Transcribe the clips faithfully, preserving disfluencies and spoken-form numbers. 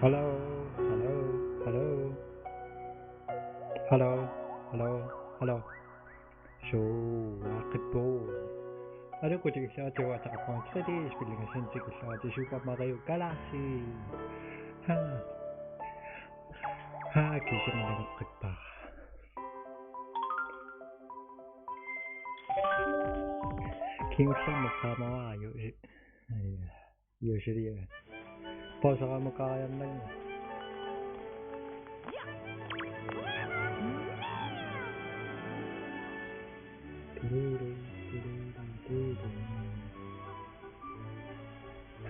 Hello, hello, hello. Hello, hello, hello. Suu, aqippu. Aluu, tikilluaritsi, uanga ateqarpunga tre D spilliga, tikilluaritsi Super Mario Galaxy. Ha. Ha, kisimanileqqippa. Kingullermik qaamavara, Yoshi. Ai. Yoshi. Pooseqarmukaariarnanga.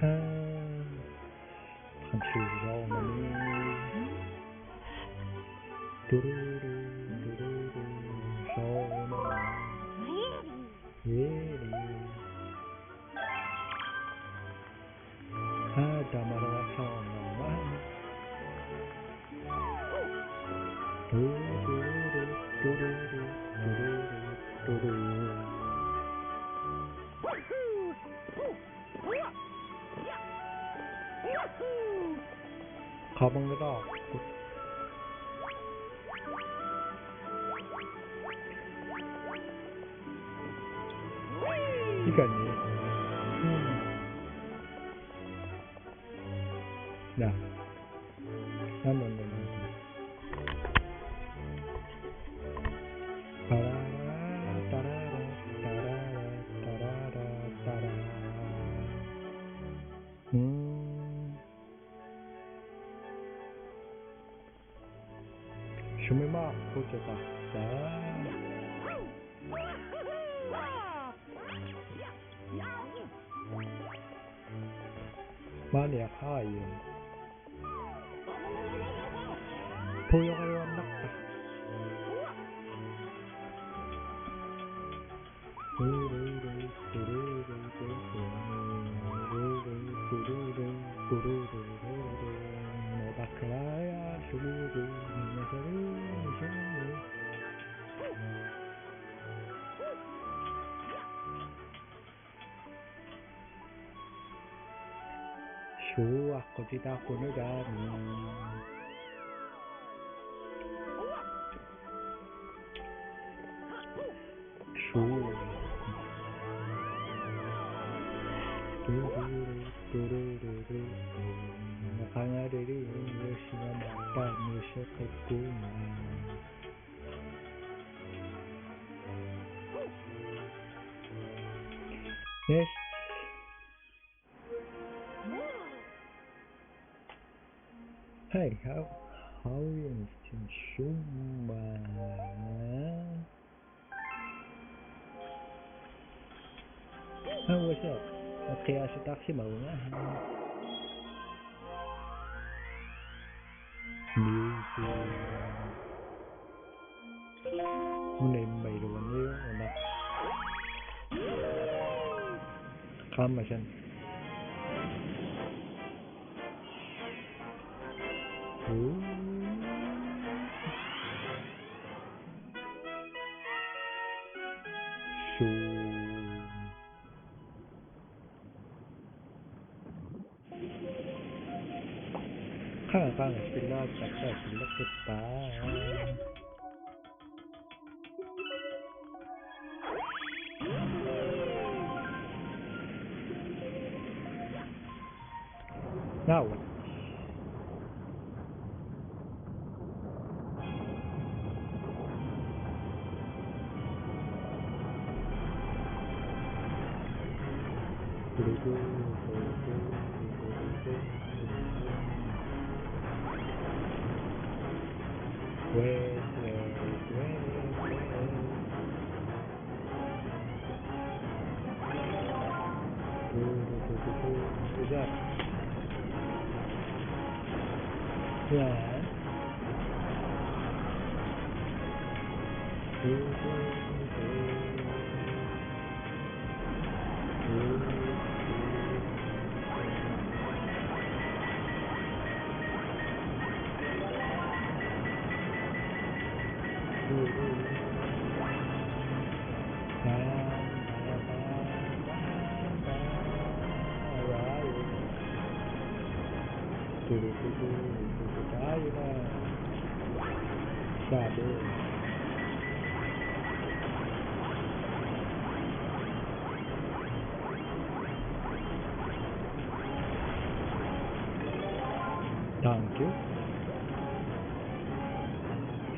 Ha. Transition. Tururu, tururu, soorunami. Eeli. Ha, tamaralaarsaarnarma. Tururu, tururu, tururu, tururu. Qaamanngilaarput. Ikani. Hmm. Ja. Nå, nå, nå, nå. Tarara, tarara, tarara, tarara, tarara. Mm. Sumi ma kuteqarta. Maani aqaajun. Pujorajuarnarpa. Suu, aqqutitaaqqunut taami. Suu. Tururu, tururu. Qangariri, Yoshimama, taami seqikkunga. Yes. Hey, how, how is Shuma? Oh, what's up? Okay, I should talk to you. Music. Una immailuani una. Qaammasan. Uu. Suu. Qanga, qanga, spillerpara, spillerpara. Naua. Wait, wait, wait, wait. Is that? Yeah. Taava. Thank you.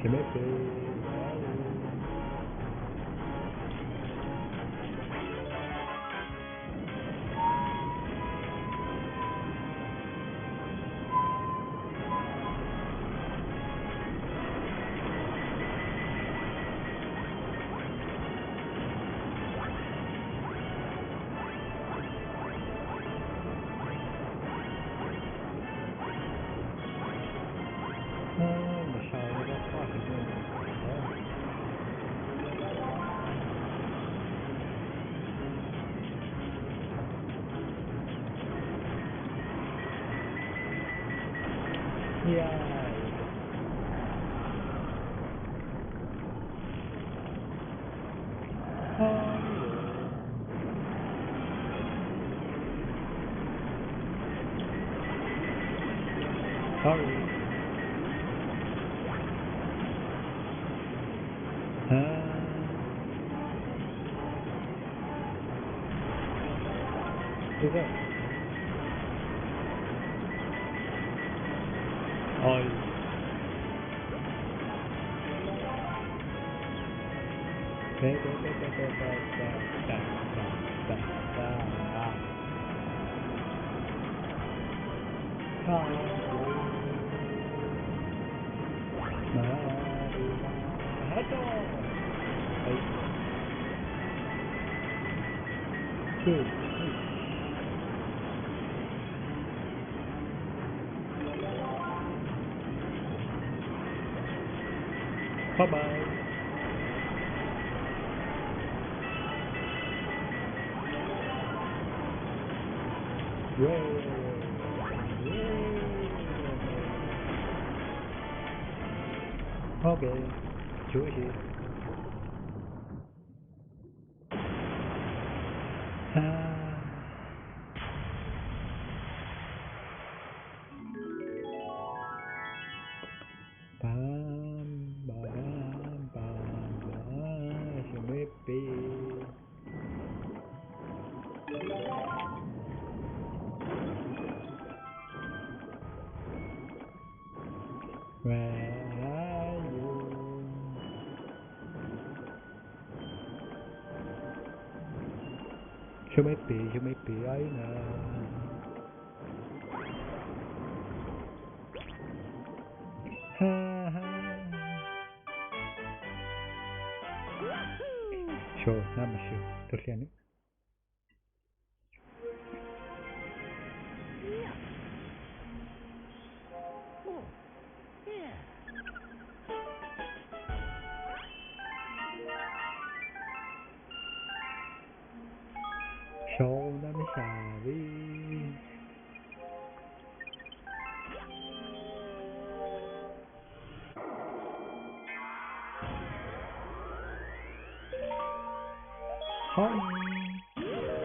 Simepe. Yeah. Sorry. Ah. Is that? Oh. Bye bye. Yay. Yay. Okay. Juicy. Ah. Bam, bam, bam, bam, bam. Simepe. Where are you? Simepe, simepe, aina. Ha, ha. Sure, naammassiuk. Tulliani. Soorunami saavi. Hoi.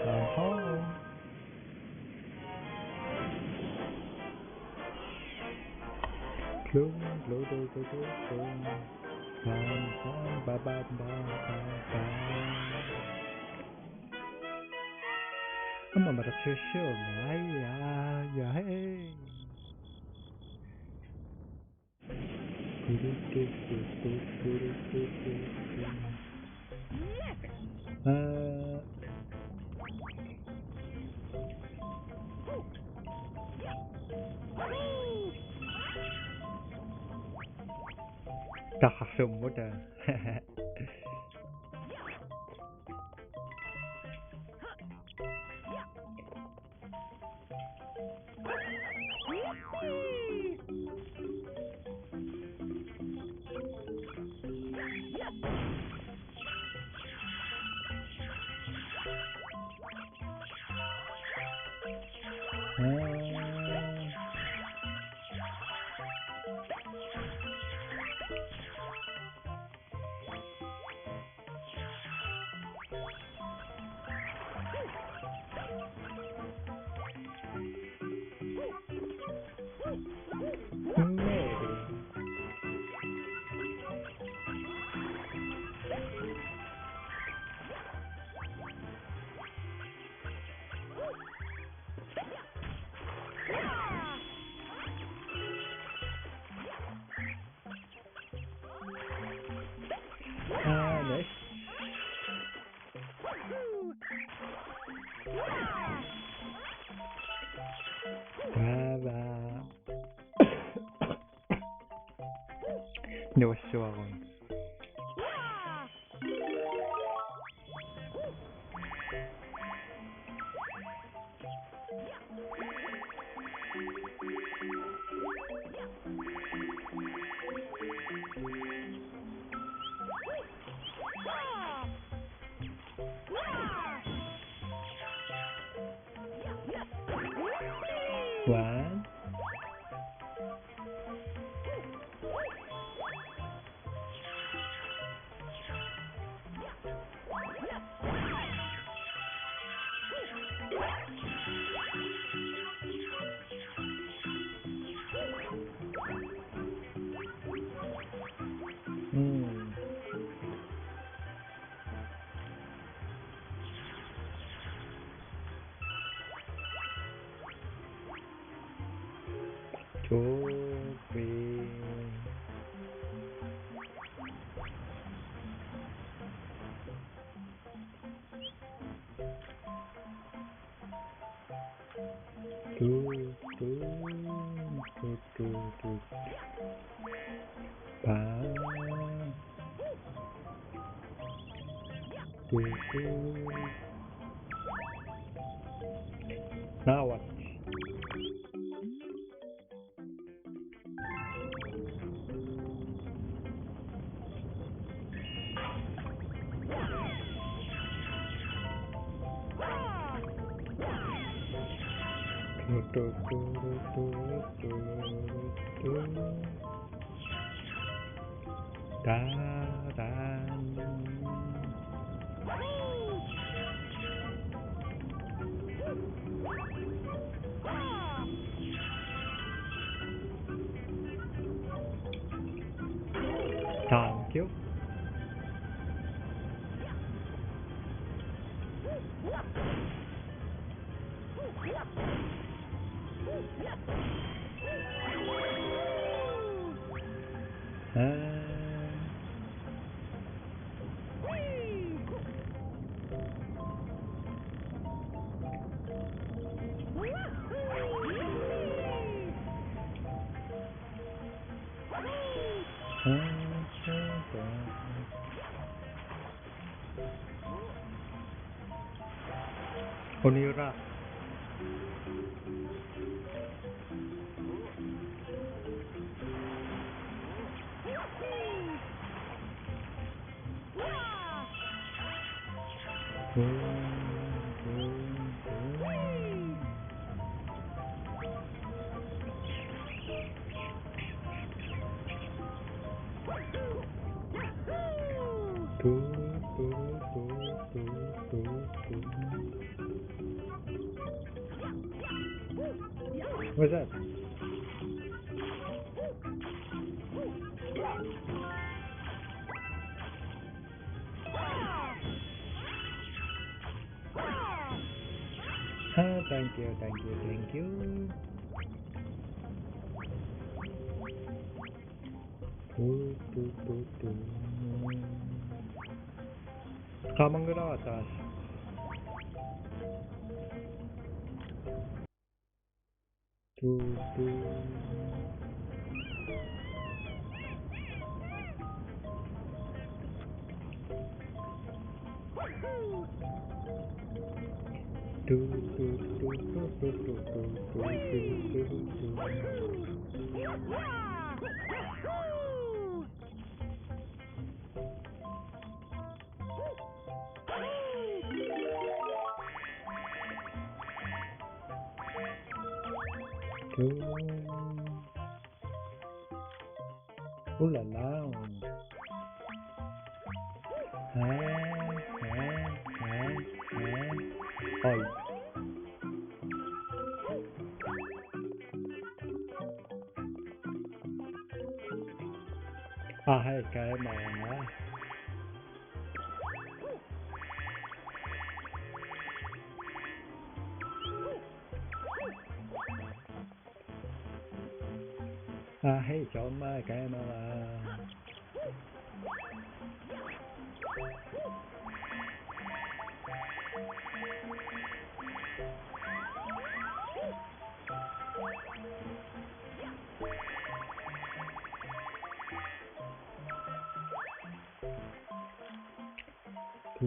Aha. Klung, klung, klung, klung, klung. Bam, bam, bam, bam, bam, bam. Aamma matatsiussuunga, ai, ai, ai. Aa. Taharsummut. Nuussuarun. One. Mm. Two, three. Two, two, two, two, two. Bye. Two, two. Now what? Thank you. Ah. Onira. What's that? Ah, thank you, thank you, thank you. Tu, tu, tu, tu. Qaamanngilara taas. Tu, tu. Tu, tu, tu. Ooh la la. Huh? Huh? Huh? Huh? Oi. Ah, hey, kae maa. Ah, hey, John, my camera. Hi,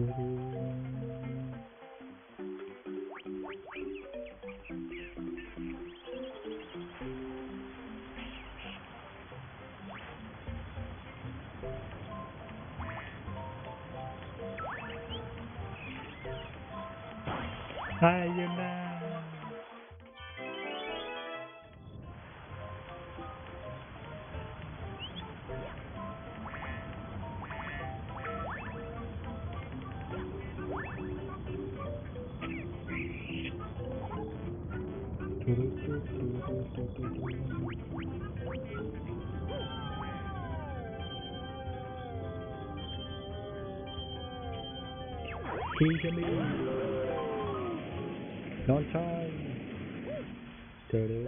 Yuna. Kiisami. Long time. Tada.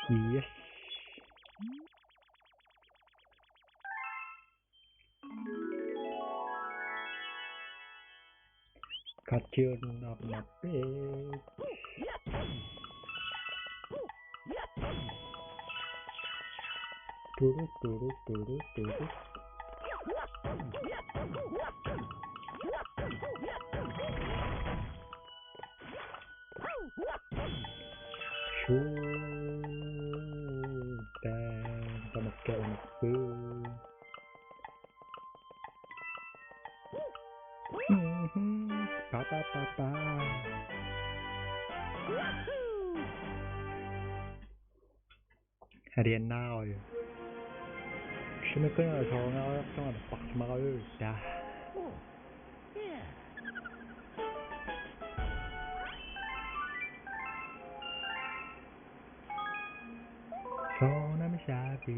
Yes. Kachun of my bed. Turu, turu, turu, turu. Suu, tang, tamakka unappu. Mhm. Pa, pa, pa, pa. Hariannaarujussuaq. Simikuna soorunariarlunga napparsimaraluarutta. Soorunami saapi.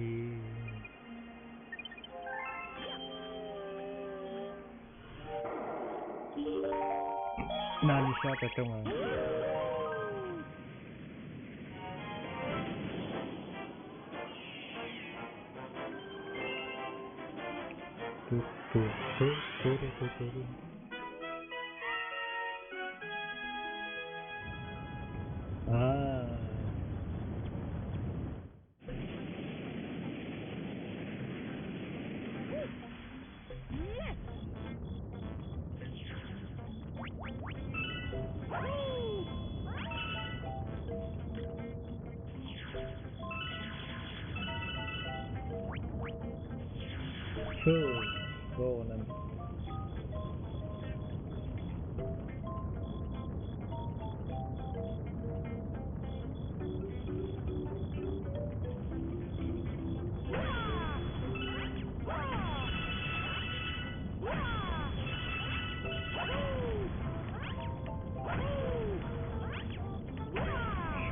Naani saapa tunga. Tu, tu, tu. Ah. Suu, soorunami.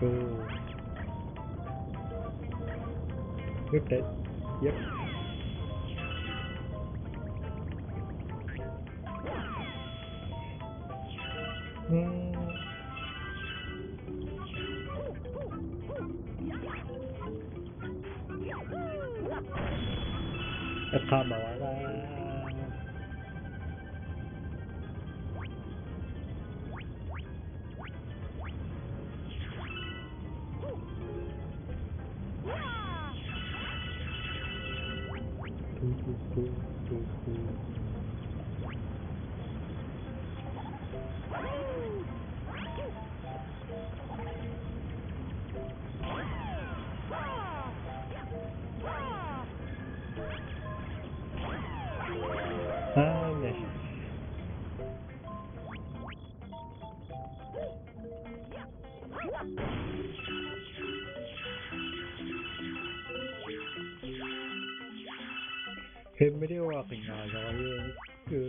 Suu. Yep, that. Yep. Hmm. Eqqaamavara. Ah, yes. Hemmeliuaqinngaasariarakku.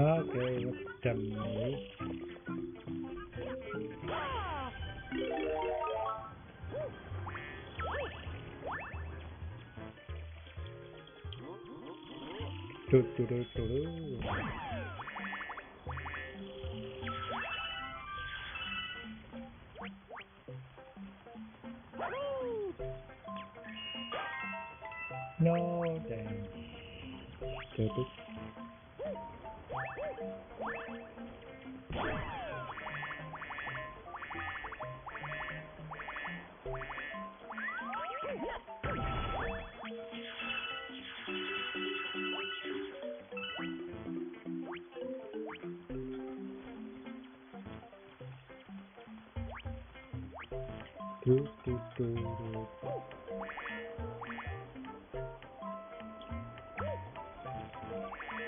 Okay, what the me? Do, do, do, do, do. No thanks. Stupid. Du, du, du, du.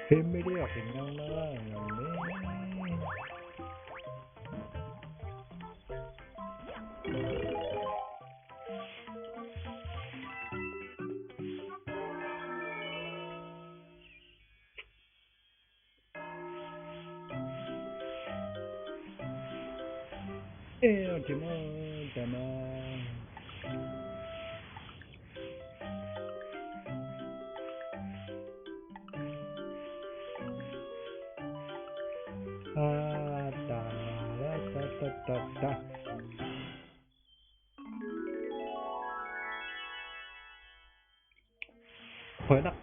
Hemmeligheder finder man. Ee, tama, tama. Ah, ta, ta, ta, ta, ta, ta. Qujanaq.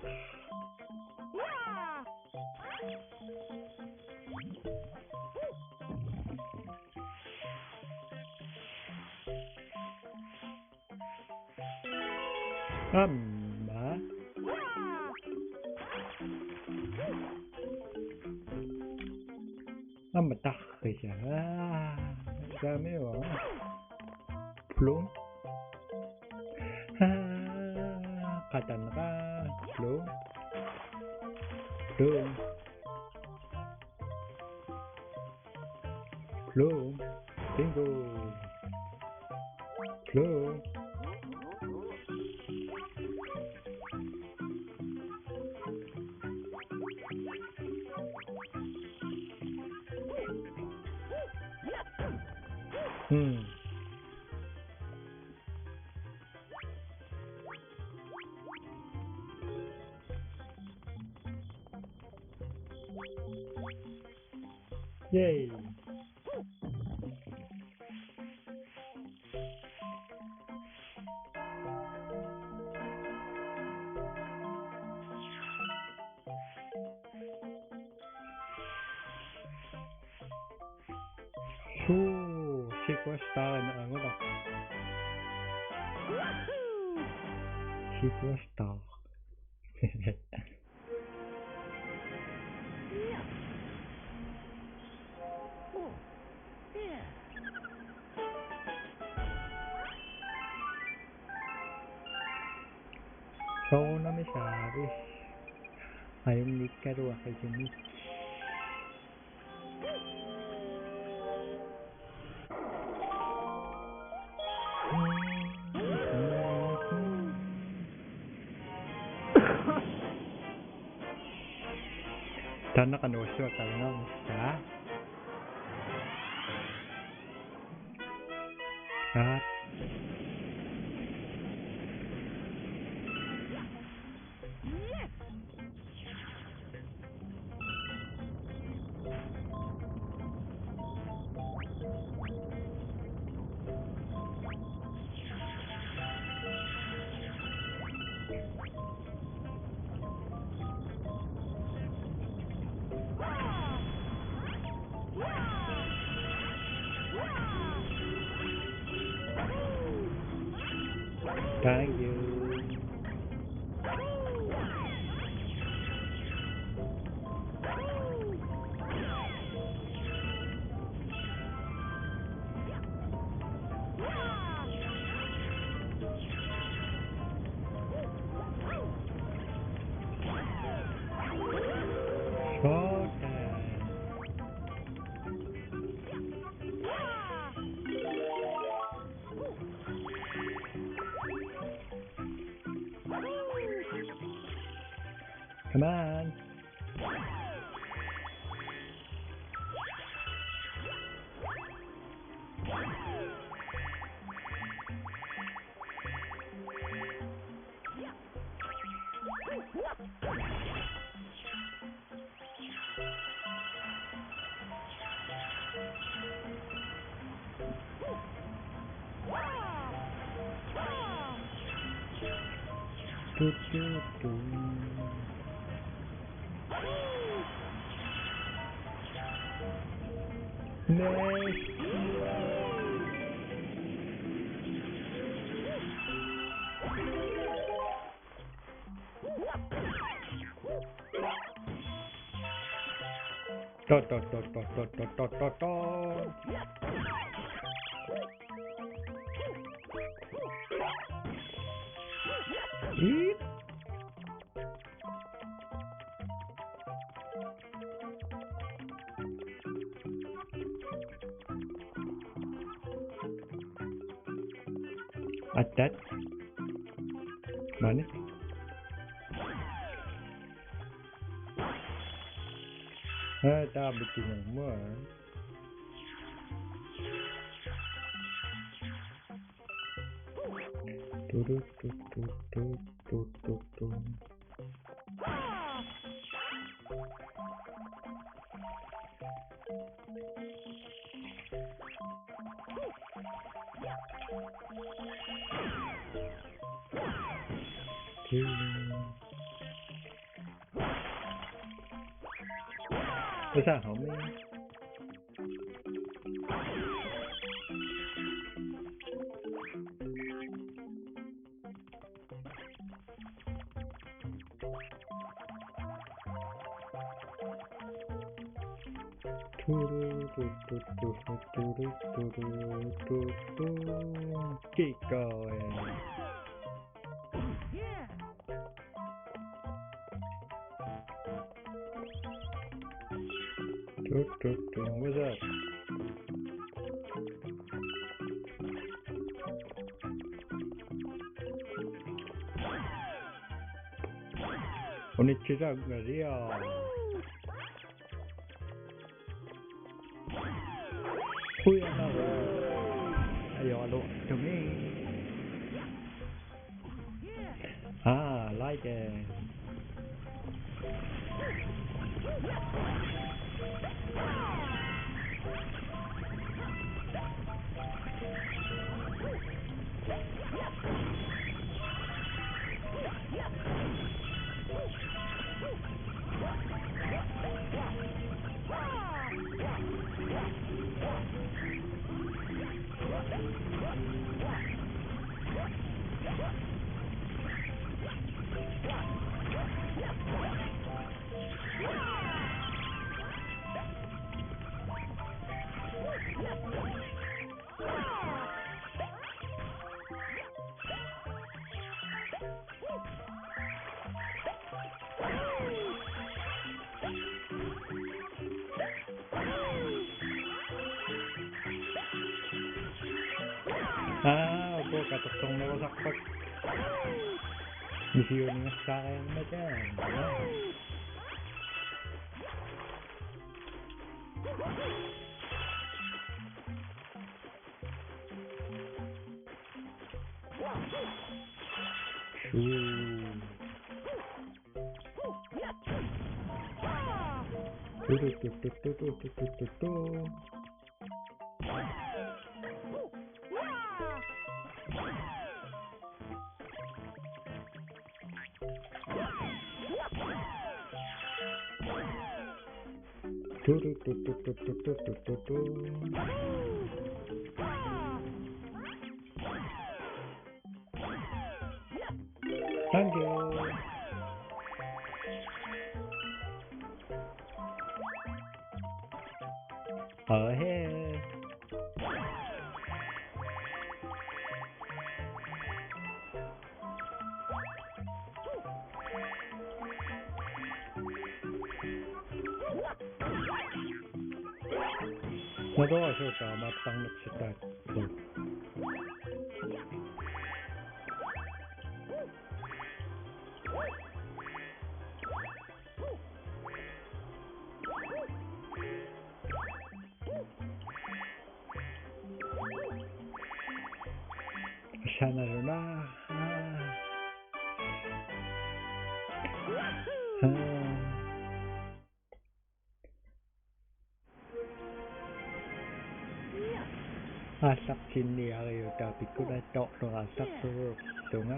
Aamma. Aamma tarrisa. Aa, saamiua. Plum. Aa, qatanera. Plum. Plum. Plum. Bingo. Plum. Hmm. Yay. Suu, Sequa Star-inik angulaq. Sequa Star. Soorunami saavis. Ajunngikkaluaqisumik. Taanna qanoq issuaqqavingaarnissaa? Aa. Thank you. Showtime. Come on. Tut, tut, tut. Nice. To, to, to. Ii. Atat. Maani? Haa, taama tikinngua. Turu, tu, tu, tu, tu, tu, tu. What's that, homie? Turu, tu, tu, tu, tu, tu, tu, tu, tu. Keep going. Tu, tu, tu. What's up? Konnichiwa, Maria. Ui, another. Ayo, alo, to me. Ah, I like it. Aa, uku katersornerusarpakka. Misiuningassariarmata. Shoo. Thank you. Oh, hey. Naluara suut taamaattarnersitaat. Sanaluna. Aallartinniariutaa pikkulaattoorlunga aallartuullunga.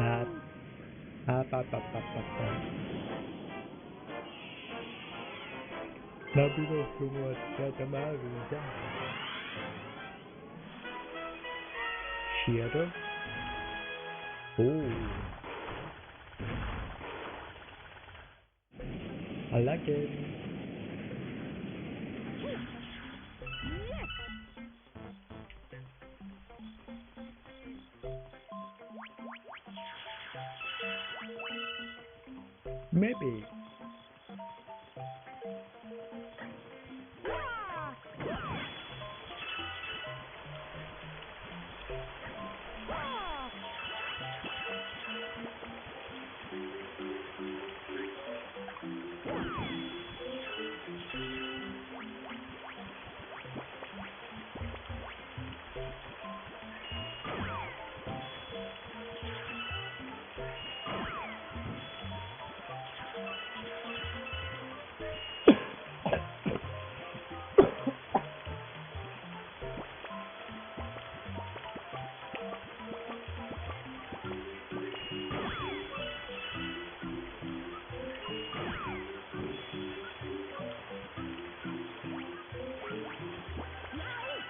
Aap. Aap, aap, aap, aap, aap, aap. Napilerlugu aatsaat tamaviisa. Siato. Ooh. I like it. Maybe.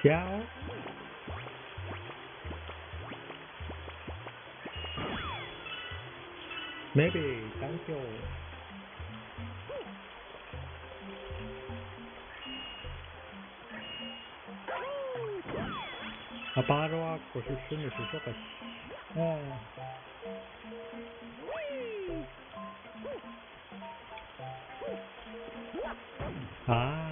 Ciao. Maybe, thank you. Apaaruakku sussumi susoqas. Aa. Aa.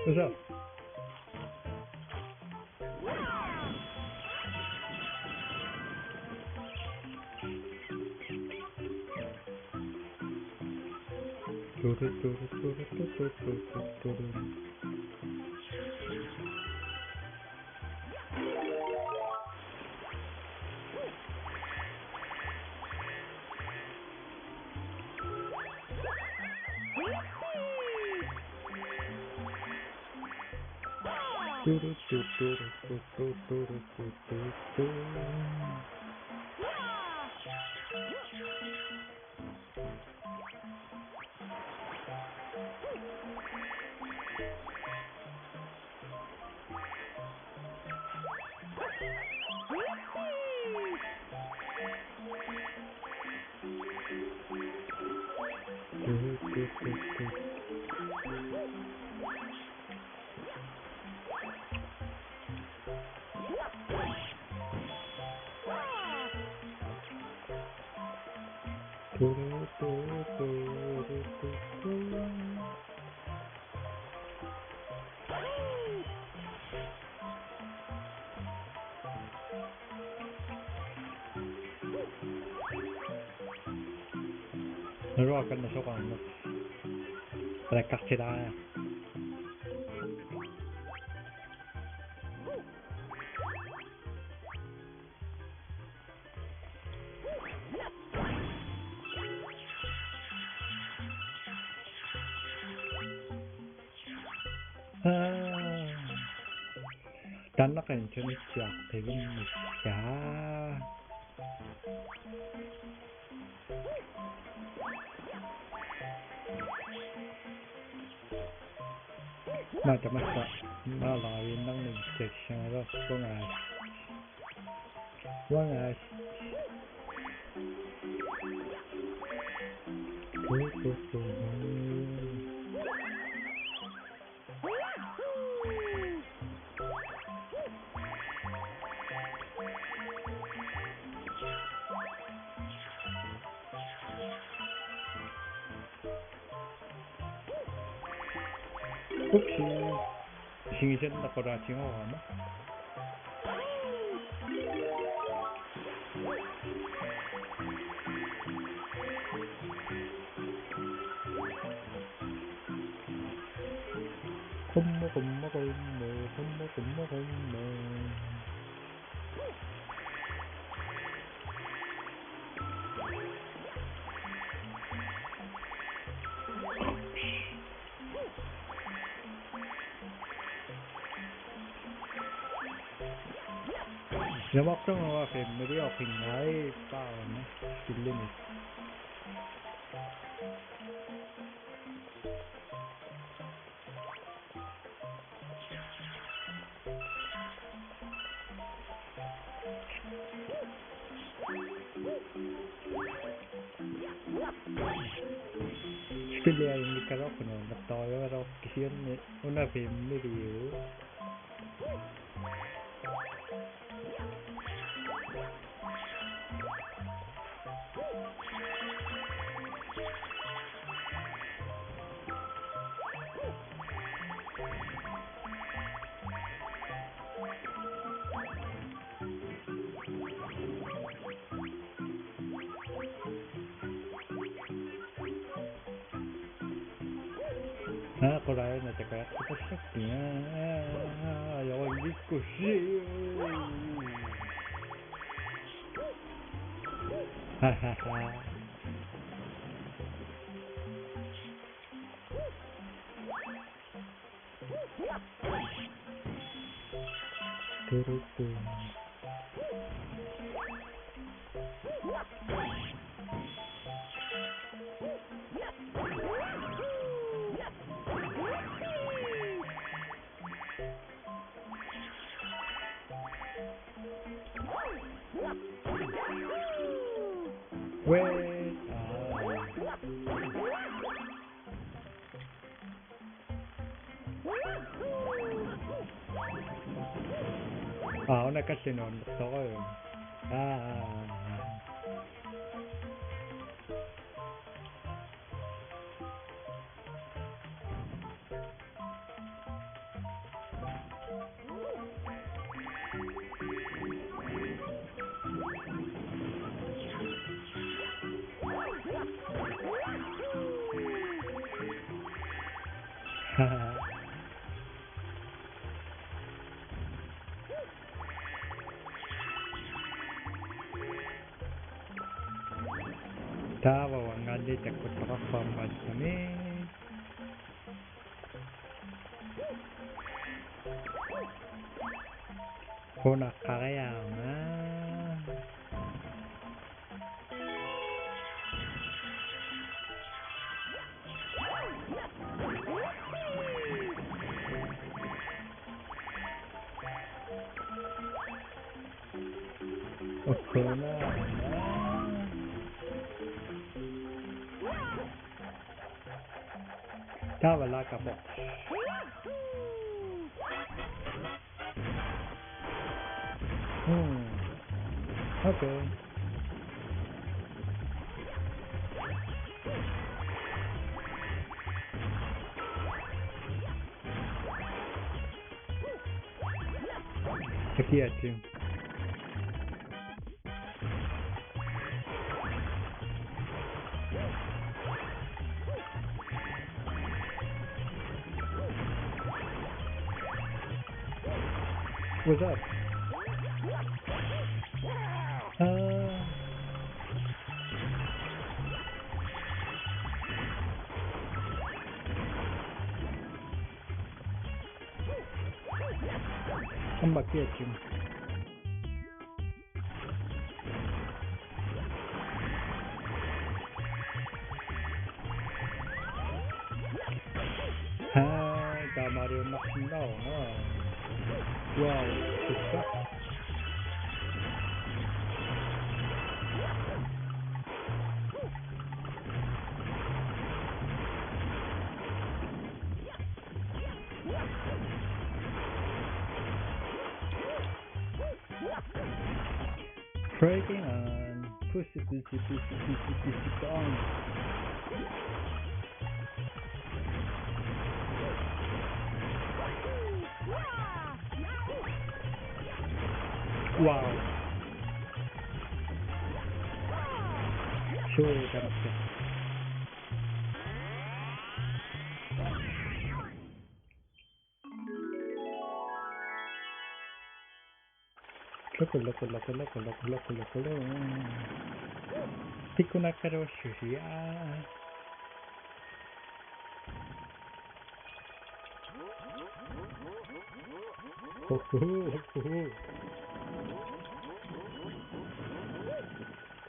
What's up? Naluara kanna soqarneq. Alakkartilaariarlugu. Aa. Taanna qanitsunik siaqqivimmissaa. Maata massa maalaviinnarnik tassagalerpunga. Uangaas. Upsi. Isigisannaq qulaatigoorama. Qummu, qummu, qummu, qummu, qummu, qummu. Siamartunga femmili oqinngaippaa una killini. Spilli ajunngikkaluarpoq nuannertorujuugaluarpoq kisianni una femmiliu. Aa, qulaajuna takaaqqutassakki. Aa, aa, aa, ajorunngikkussi. Ha, ha, ha. Turutu. Wait. Ah. Aa, una kallinuunnertorujuuvoq. Aa, aa, aa, aa. Taava uanngaanniit takkuttoqarpoq aamma assami. Qunaqqariarma. Ukuna. Taava laakappoq. Hmm. Okay. Takiatsigu. What's up? Ah. Aamma kiatsigu. Haa, taamaaliunnarsinnaavoq. Wow, super. Breaking on. Push it, push it, push it, push it, push it on. Wow. Suu, kanarsi. Loku, loku, loku. Pikkunakkaluassusia. Huhuhu, huhuhu.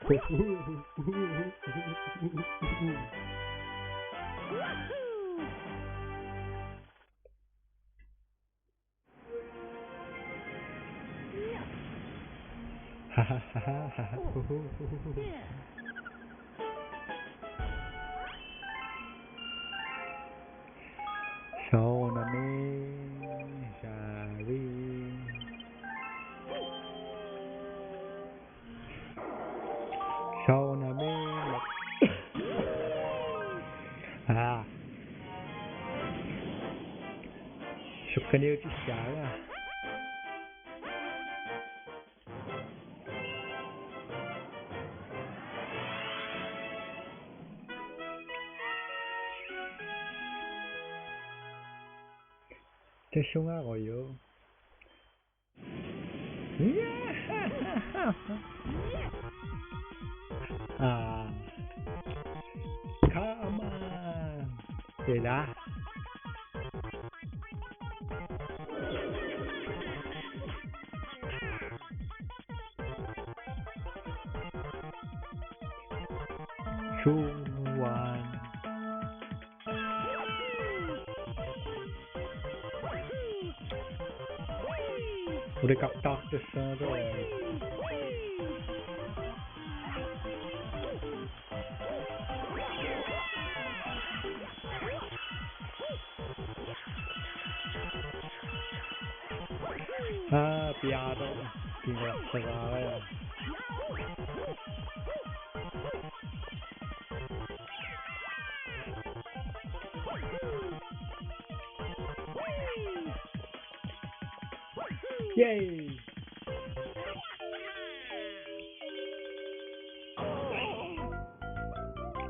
Huhuhu, huhuhu. Soorunami, saavi. Soorunami. Aa. Sukkaniutissaanga. Tassunga royo. Ah. Come on. Ila. Suuan. Uli kaptaartussaavoq. Aa, piaartoq. Piaartoq. Yay!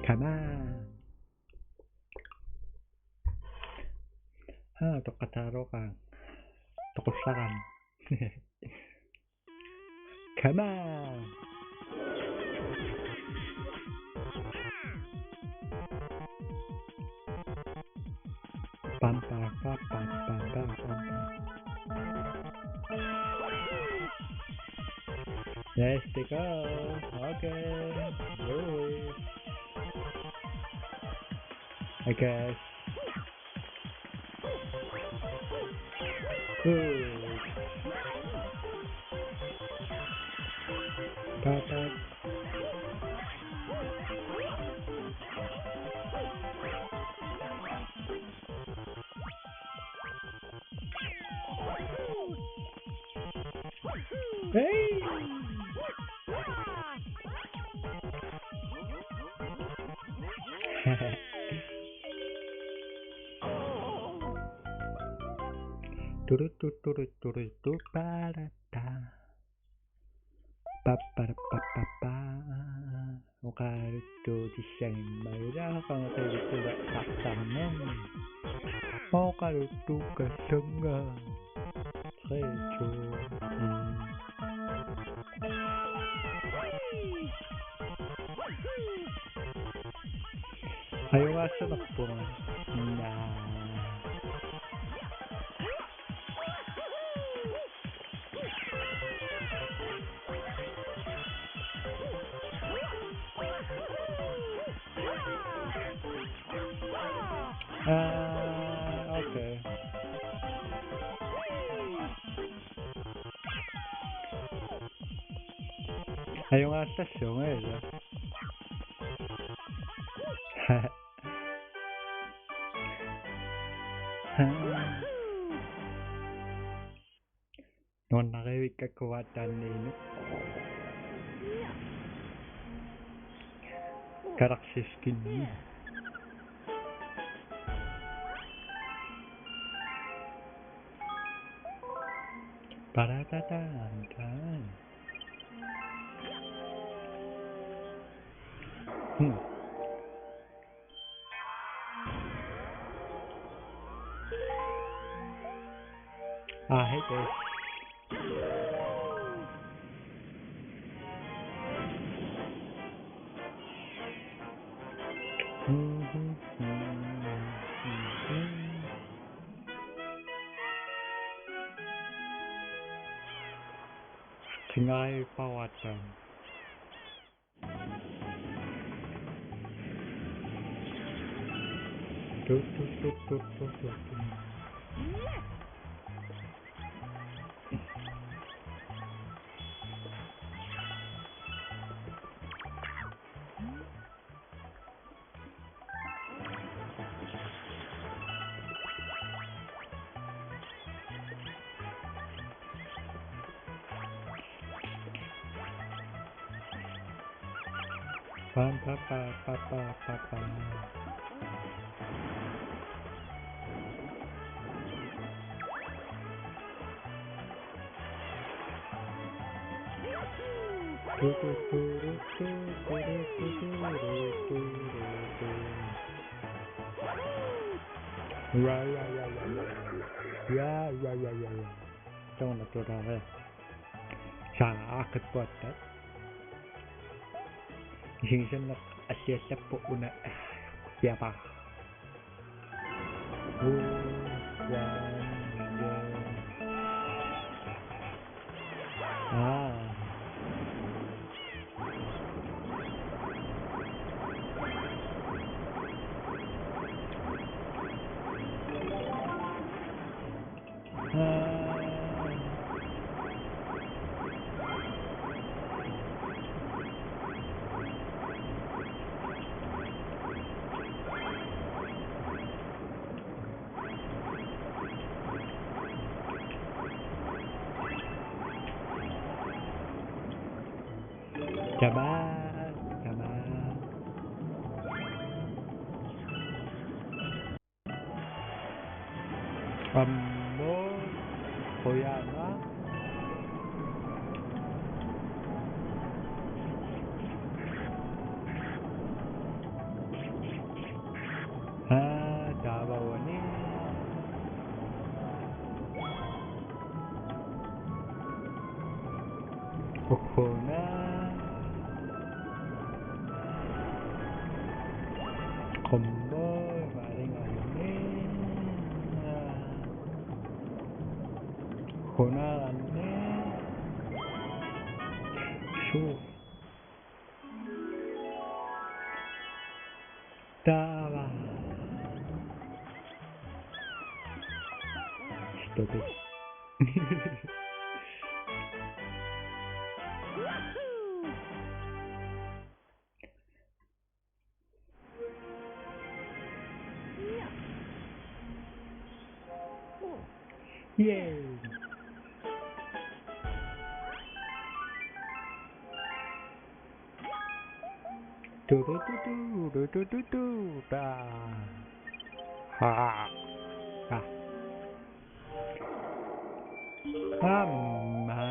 Come on. Haa, toqqataaruqaanga. Toqullaqqaanga. Come on. Pam, pam, pam. Yes, they go. Okay. Yay. I guess. Good. Perfect. Hey! Turu, tu, turu, turu, tu, para, ta. Pa, para, pa, pa, pa. Oqaluttuutissagimmagilaa, qanoq ilikkulaartartarnermi. Oqaluttuukkassannga. Tre, to, en. Ajugaassanerpunga. Naa. Ah, okay. Ajugaallassuunga ila. Nuannarivikka kuattaanniinut. Kalarsiskinni. Ba-da-da-da-da. Hmm. I hate this. Singaipawata. Tu, tu, tu. Pam, pa, pa, pa, pa, pa, pa. Ra, ra, ra, ra, ra. Ya, ya, ya, ya, ya. Tauna tuutaare. Saa aaqqippuatta. Isigisanneq alliallappoq una. Piapa. Ooh, wow, yeah. Ah. Tamaa, tamaa. Ammo, qujanaq. Aa, taava uani. Ukkuna. Qummut, maalingaanni. Qunaanni. Suu. Taava. Stop it. Yay. Tu, tu, tu, tu, tu, tu, tu, tu, ta. Ha. Ha. Amma.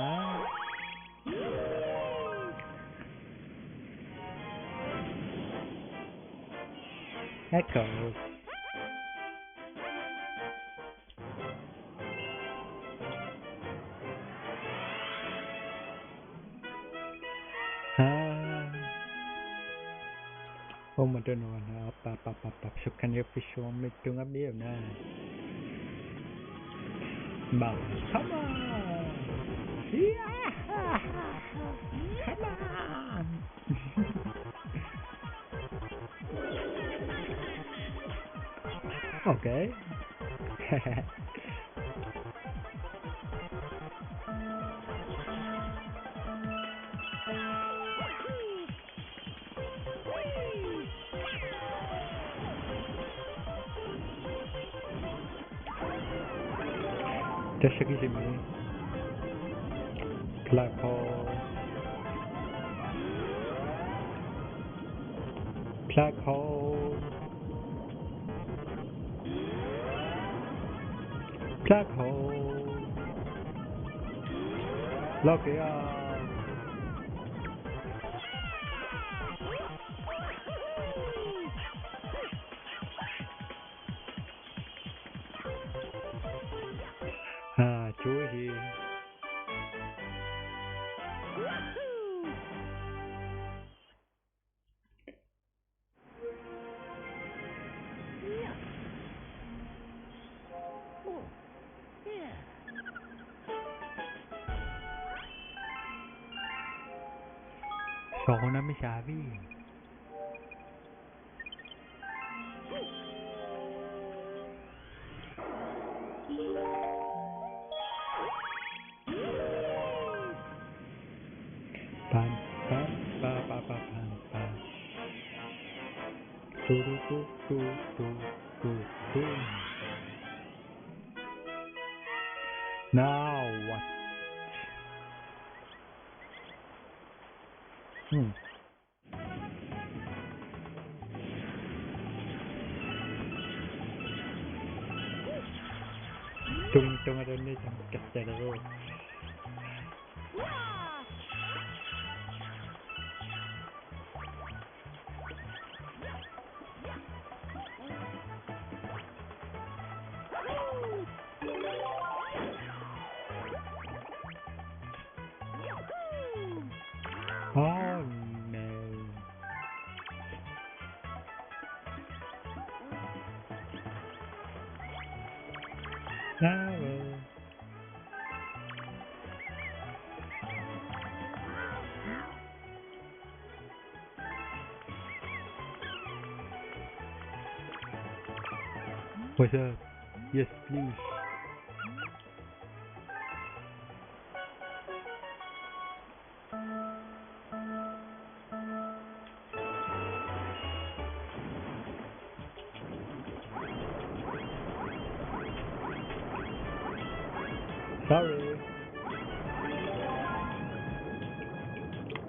Echo. Haa. Uuma tunngavara, aap, aap, aap, aap, aap, sukkaniuffissuarmik tungamiuna. Ma, come on! Yeah! Come on! Okay. Tassa kisimi. Black hole. Black hole. Black hole. Look out! Ah, Chewie here. Soorunami saavi. Pam, pam, pa, pa, pa, pam, pam. Tu, tu, tu, tu, tu, tu, tu. Now what? Hmm. Tung, tung, tung, tung, tung, tung. Oh no. Ah, well. What's up? Yes, please. Sorry.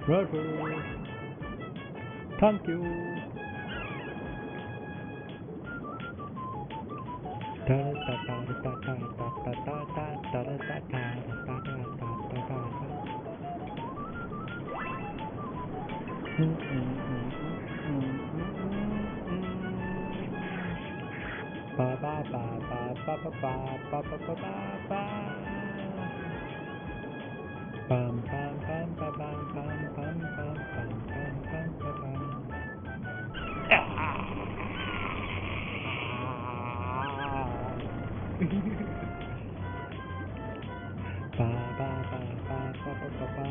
Rubber. Thank you. Pam, pam, pam, pam, pam, pam, pam, pam, pam, pam, pam, pam, pam, pam, pam. Ah! Pa, pa, pa, pa.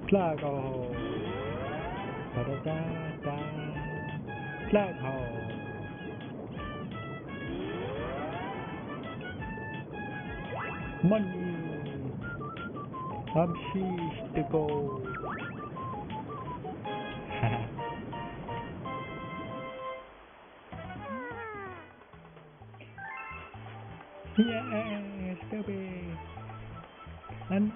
Flag hole. Da, da, da, da. Flag hole. Money. I'm sheesh to go. Yeah, stupid. I know.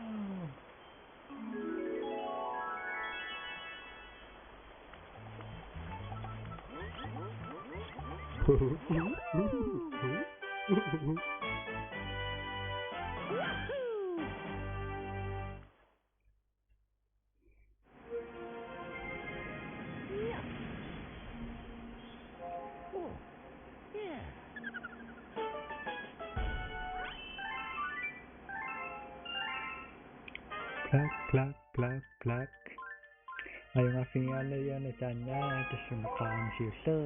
Plak, plak, plak, plak. Ajunngiffigigaluarlunga taanna tassami qaamisiullu.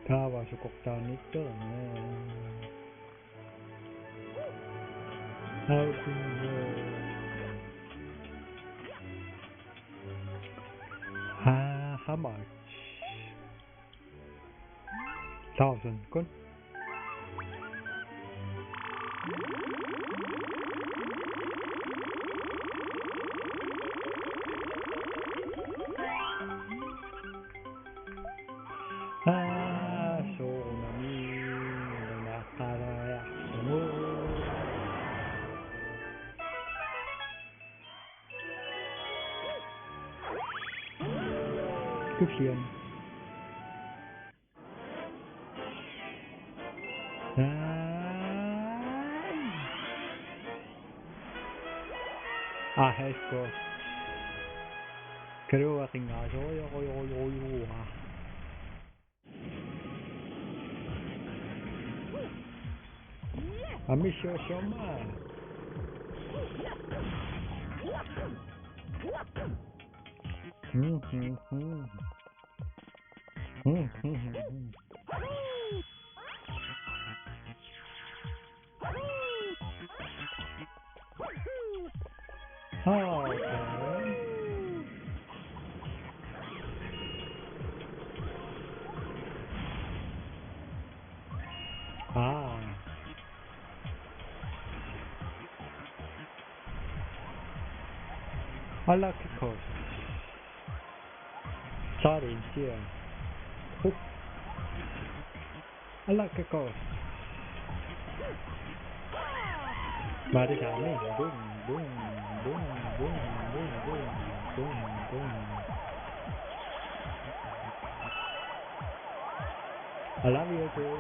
Taava sukortaaniittoq. How do you know? Ah, how much? Thousand kun. Ah, soorunami nunaqalaariarlugu. Tulliani. Aa. Aa, hej, sko. Kan du ringe os? Jo, jo, jo, jo, jo. Amisho Shoma. Okay. Ah. I like the course. Sorry, yeah. Oop. I like the course. Mari kami. Boom, boom, boom, boom, boom, boom, boom, boom, boom. I love you too.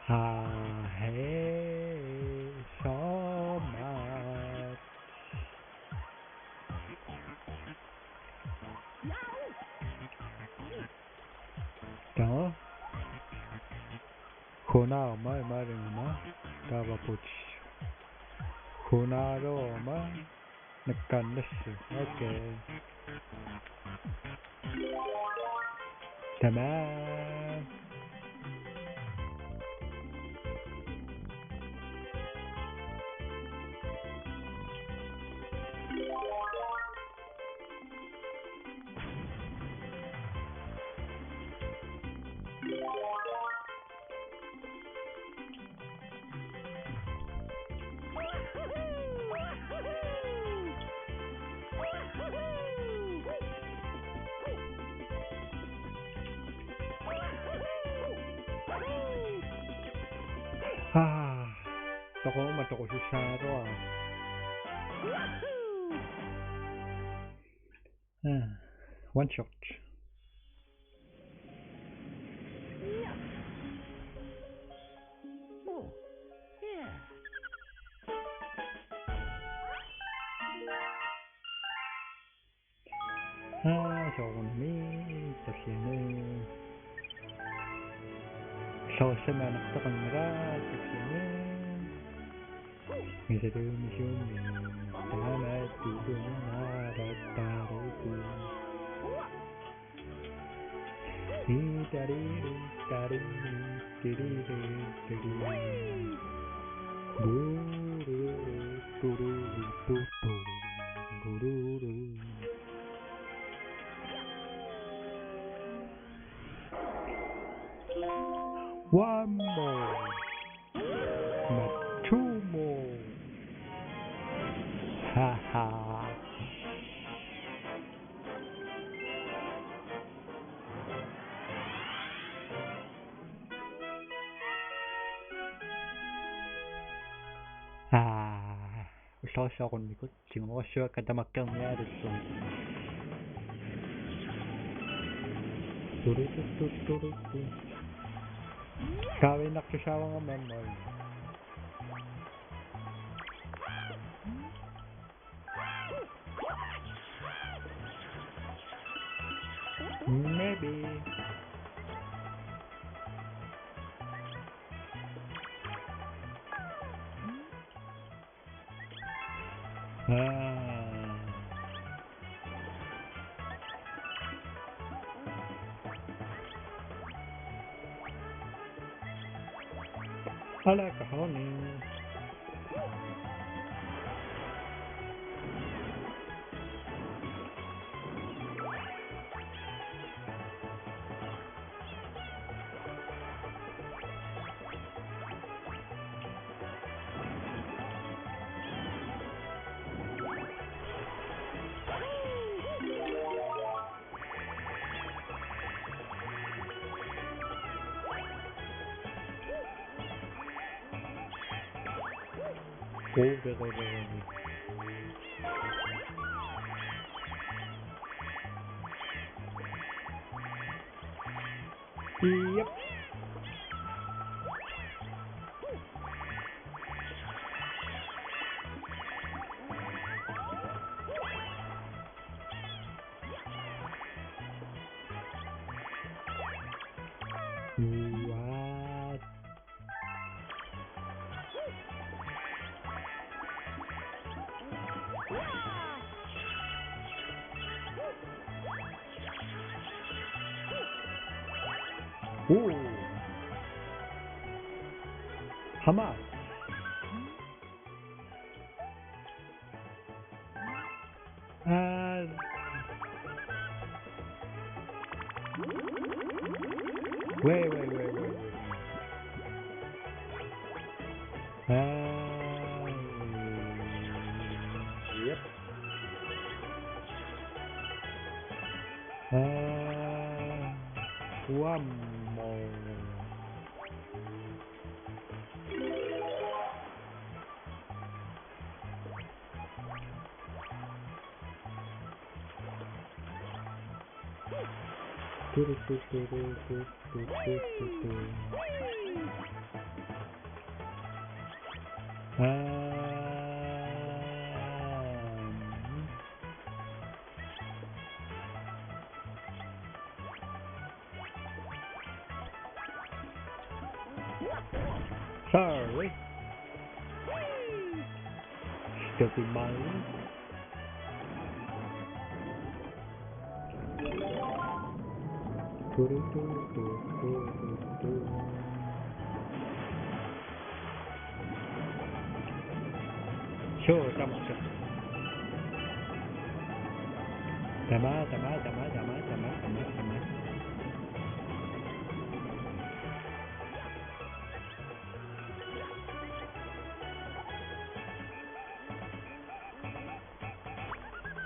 Ah, hey, so much. Taava. Hunaruma imaluunniit. Taava puts. Hunaruma. Nakkaannassaaq. Okay. Tamaat. Ah, toqoruma toqusussaaruara. Ah, one shot. Ah, soorunami, tulliani. Soorunami anartoqanngilaq, tulliani. Misaluunniit suumi, taamaattuusunga, tattaaruku. Itariru, tariru, tiriru, tiriru. Gururu, tururu, tuturu, gururu. One more. Matumo. Ha ha. Ah, ulloq soorunami. Tigumassuakka tamakkerniarlugu. Turutututurutu. Kaaviinnartussaavara maanna. Maybe. Ah. Ala kahoni. Quuqeqeqeqeq. Iap. What? Ooh. Hammer. Uh, wait, wait, wait, wait, wait. Uh, yep. Uh, one more. Um, Sorry. Stupid monkey. Sure, tama, sure. Tama, tama, tama.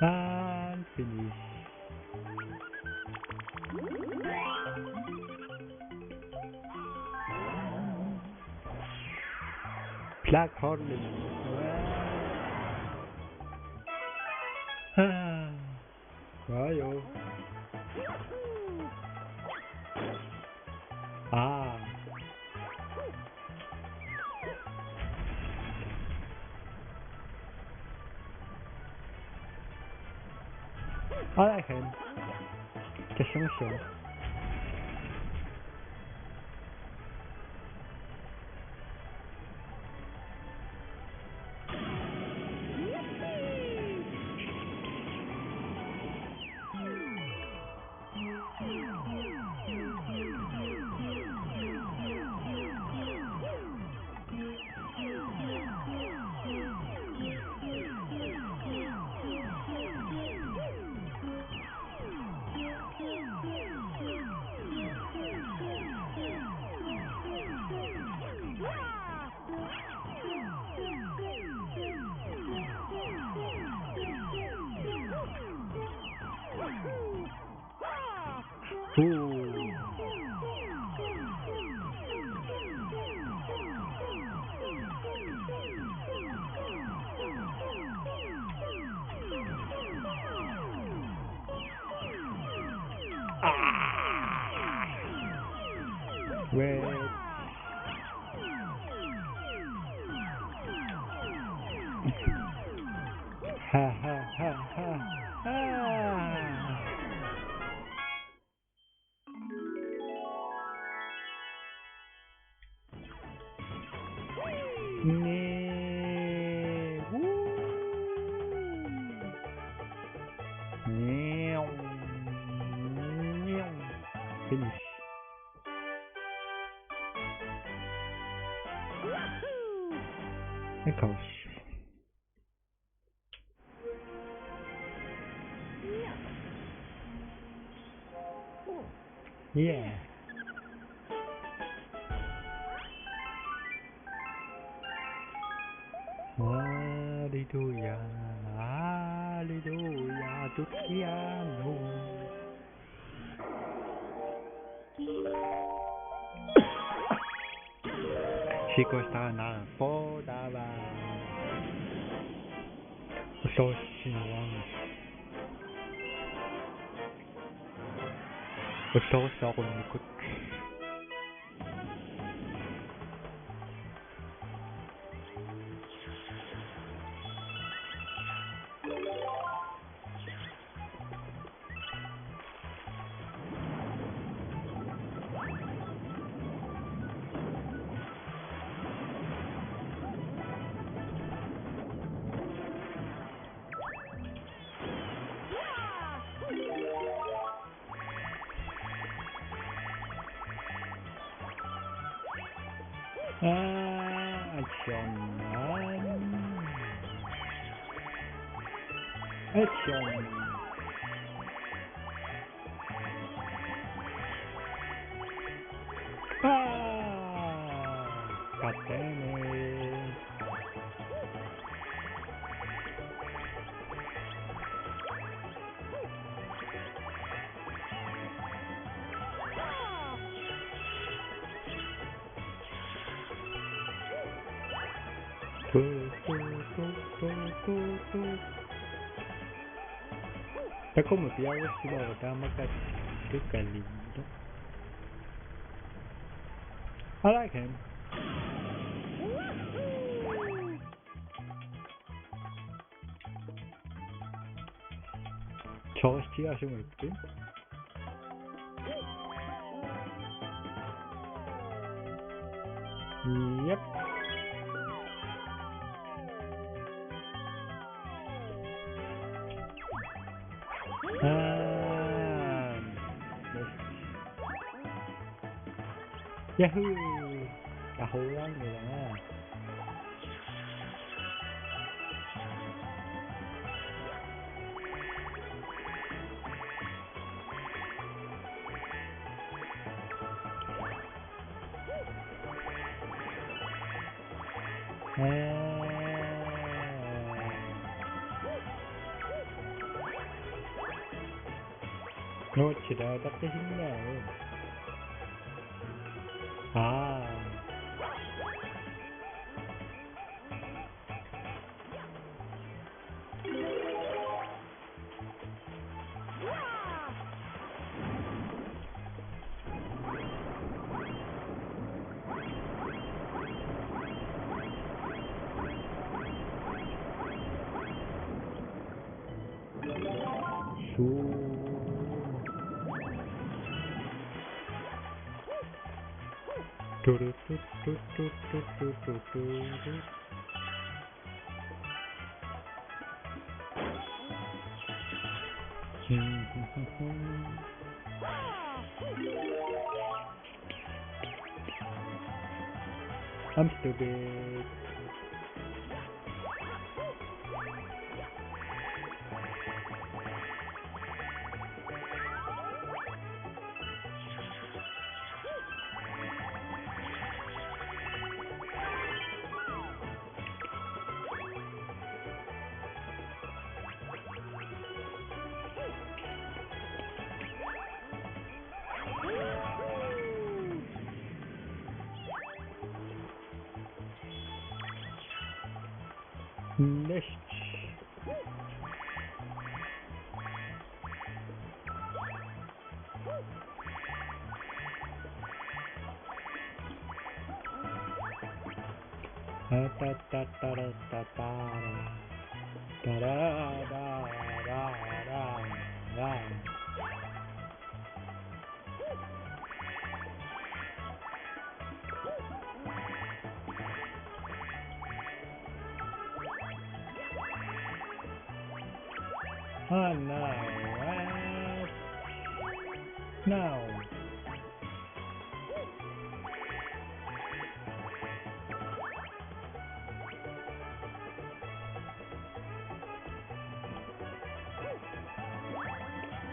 And finish. Black Hornet. Ah. Ayo. Ah. I like him. Just show me show. Wait. Ha, ha, ha, ha. Ah. Nyeh. Woo. Nyeh. Nyeh. Finish. Echoes. Yeah. Alleluia, alleluia, tutti amo. Siku esta na podava. Tossinuarami. Ullorissaarunnikuuvoq. Ah, action. Action. Ah, God damn it. Takuuk piareersimavoq taamaakkami tukalillu. I like him. Torstia sumulpi. Yep. Ah, yes. Yahoo! Ahoang nila nga. Nuutsila taqqisinnaagu. Aa. Suu. Turu, tu, tu, tu. I'm stupid. Next. Oh no. No.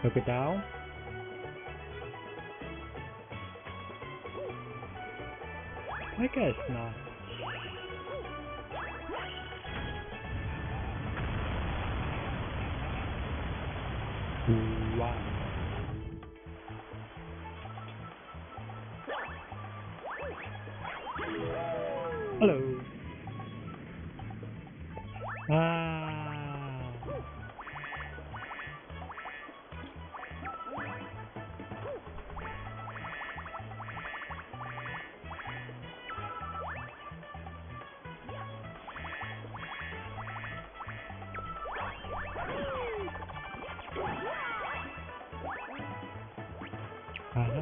Look it down. I guess not. Wow. Hello. Ah. Aha,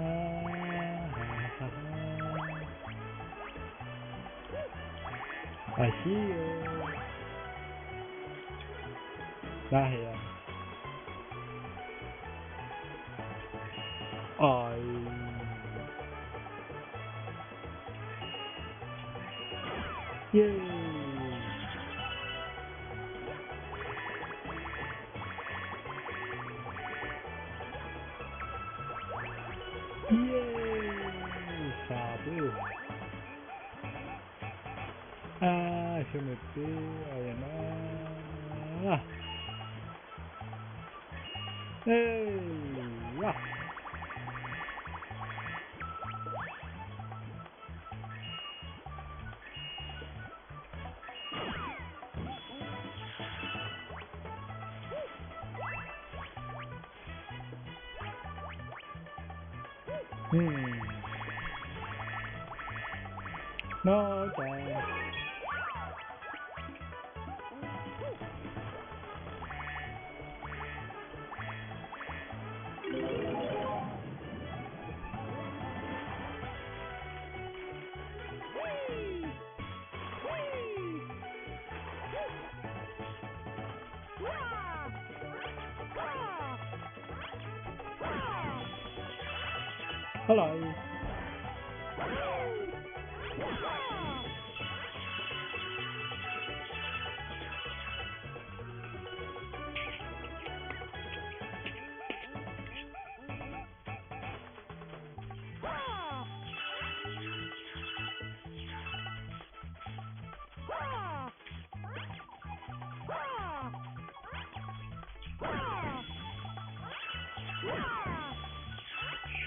aha. I see you. Right here. I. Yay. Yay. Sabu. Ah, je me fais, ah, il y en a. Hey, ah. Hmm. No, thanks. Hello.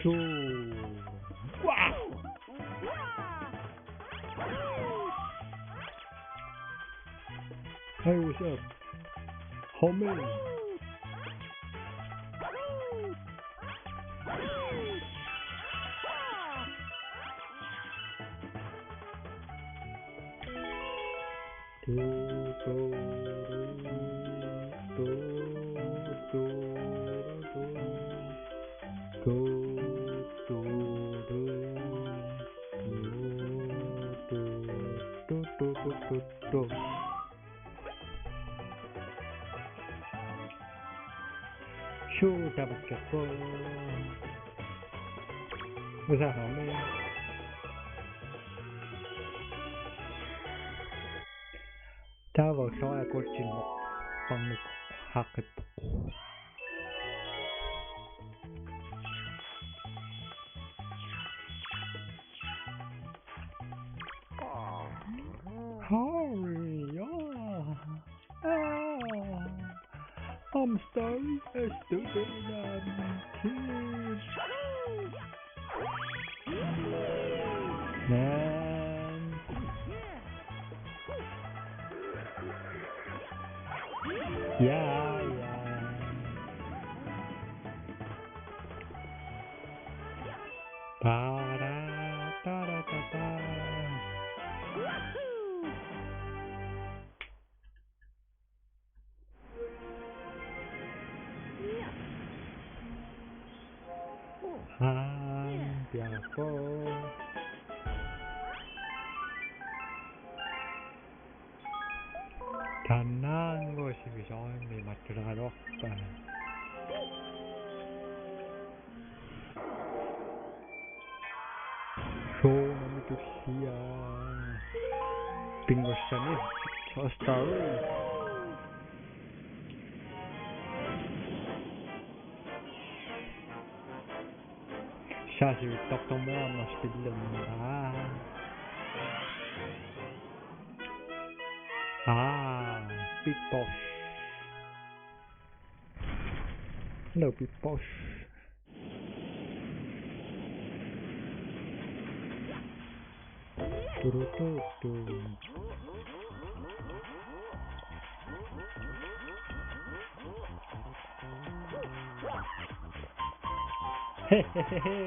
Sure. Wow. Hey, what's up? Homie. Sure, tamakkerpoq. Usaami. Taava soja kutsin parnuk haqqippoq. Hurry, yeah. Ah, I'm sorry, I stupid, I'm kid. Man. Yeah, yeah. Ba-da, da-da-da-da. Haa, piareerpoq. Taannaannguaq sivisooq imaattuleralorpa. Soorunami tullia. Pingaartumik. Toy Story. Saasivittartormat aamma spillerneraa. Ah, Big Boss. Hello, Big Boss. Turututu. Hehehehe.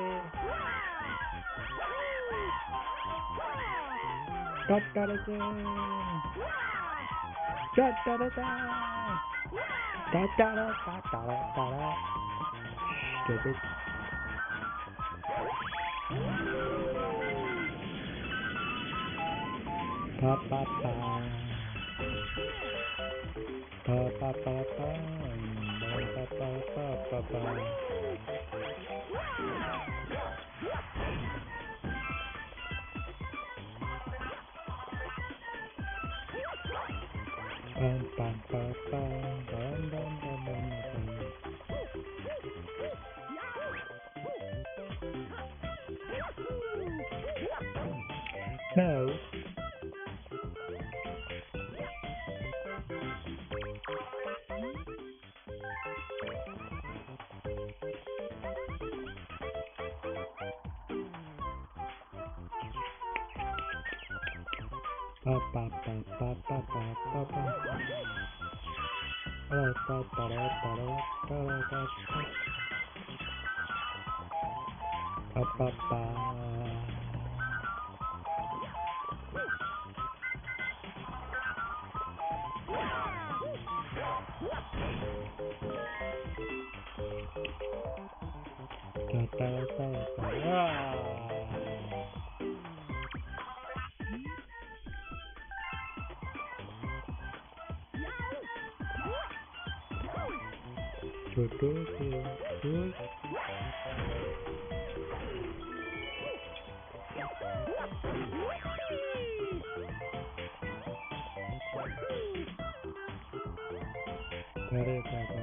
Tatarata. Tatarata. Tatarata, tatarata. Stupid. Pa, pa, pa. Pa, pa, pa, pa. Pa, pa, pa, pa, pa. Pam, pam, pam, pam, pam, pam. No. Pa, pa, pa, pa. Pa, pa, pa, pa, pa, pa. Pa, pa, pa. Ta, ta, ta, ta. Ah. Jodoh, jodoh. Kare kaka.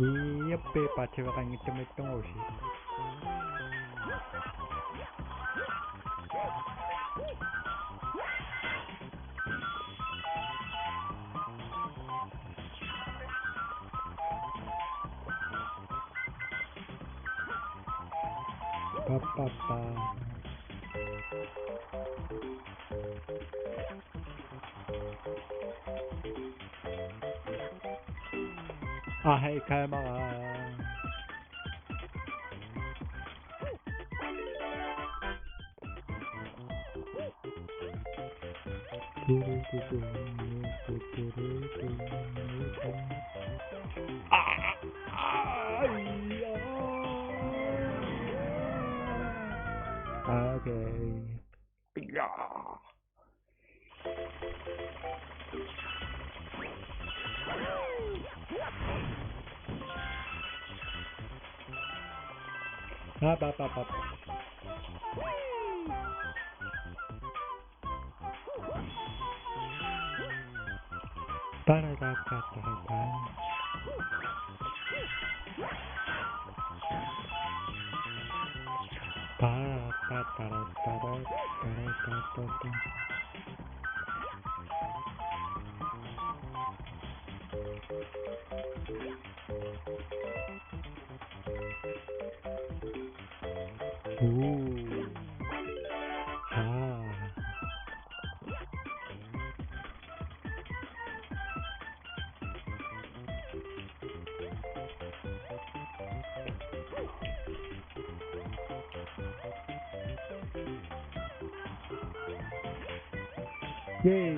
Iiappe, paativeqanngitsumik ittunnguusi. Pa, pa, pa. Ah, hey, kamera. Ah, ah, ah. Okay. Up, up, up, up. Ba-da-da-da-da-da. Ba-da-da-da-da-da-da-da-da. Ooh. Ah. Yay!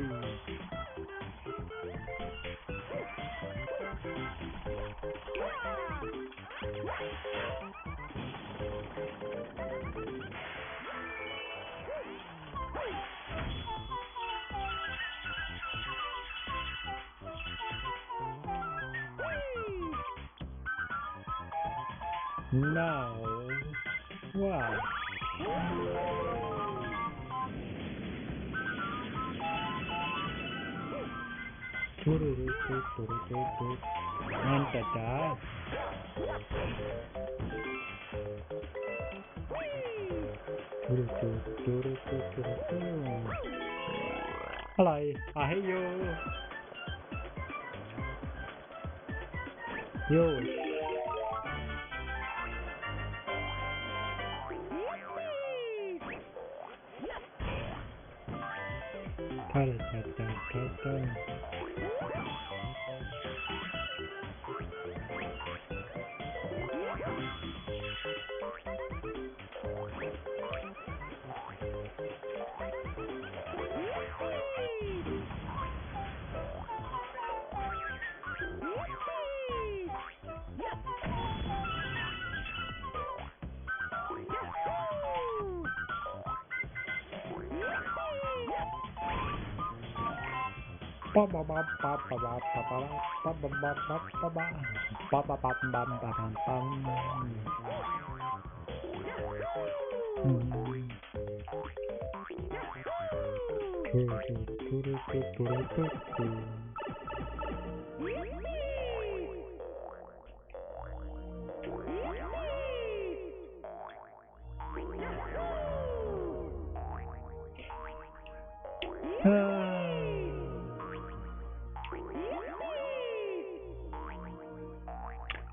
Now. Wow. Turururu, turururu. Nantata. Turururu, turururu, turururu. Hello, I hate you. Yo. Ta-da-da-da-da-da.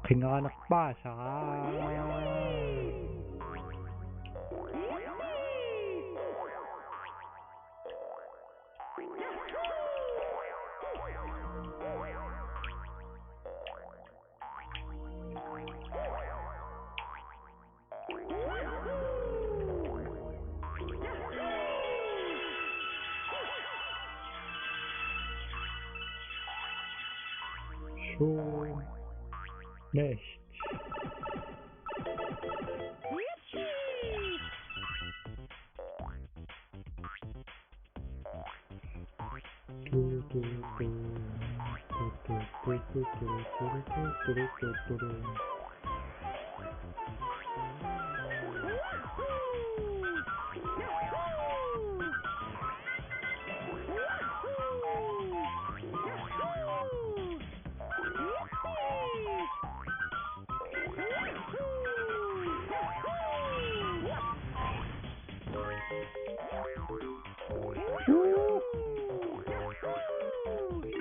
Qingaanarpaasa. Suu. Next.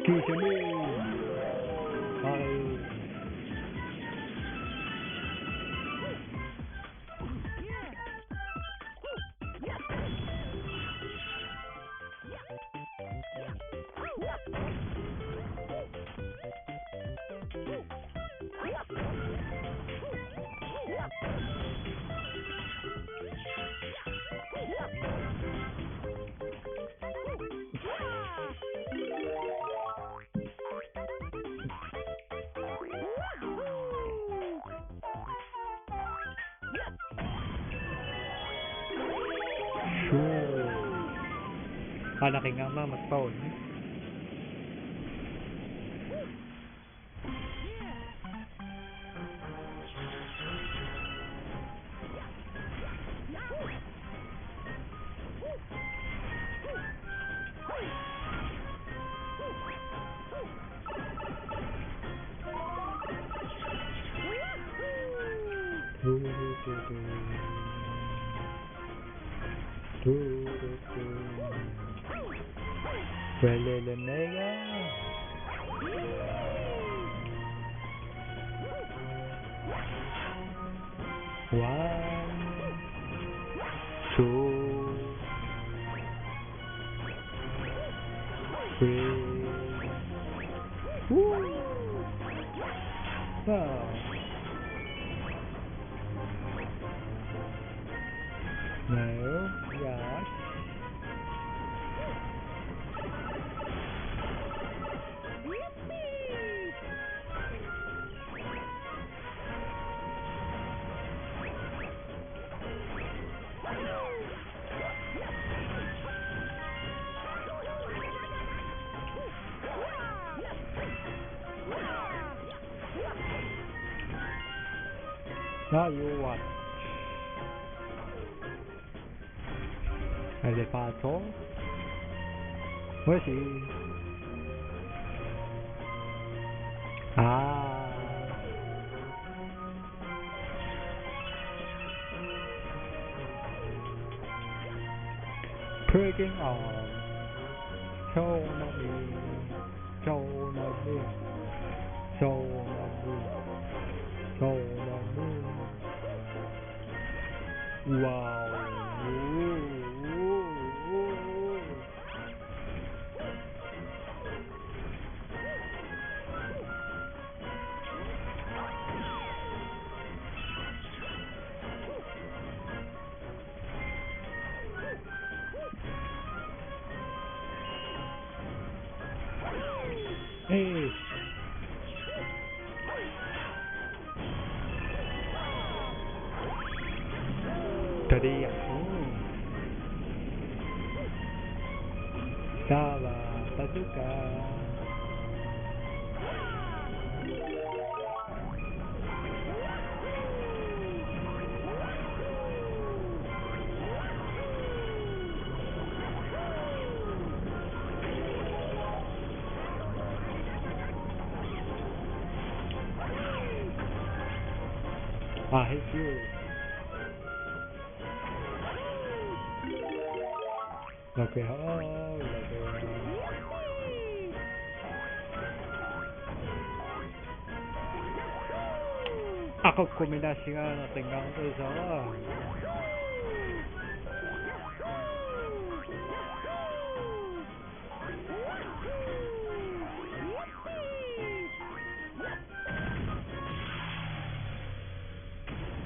Kiisami. Hai. Suu. Aana qingaannaarpaa uunga. Velele mega. One, two, three. Woo! Ah. No, yes. Now you watch. Elevator. Where is he? Ah. Breaking on. Show me. Show me. Show me. Show me. Wow. Hey. Tadi ya. Hmm. Sawa. Asuka. I hate you. Lucky hole, lucky hole. Aqukkuminassigaanartingaartusaa.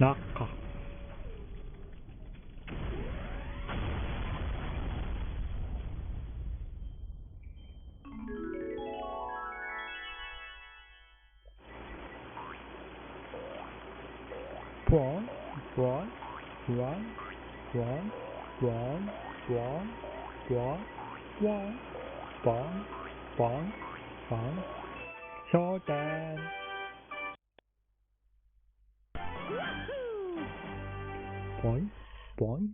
Naqqa. Puang, puang, puang, puang, puang, puang, puang, puang, puang, puang, puang. Sådan. Boing, boing,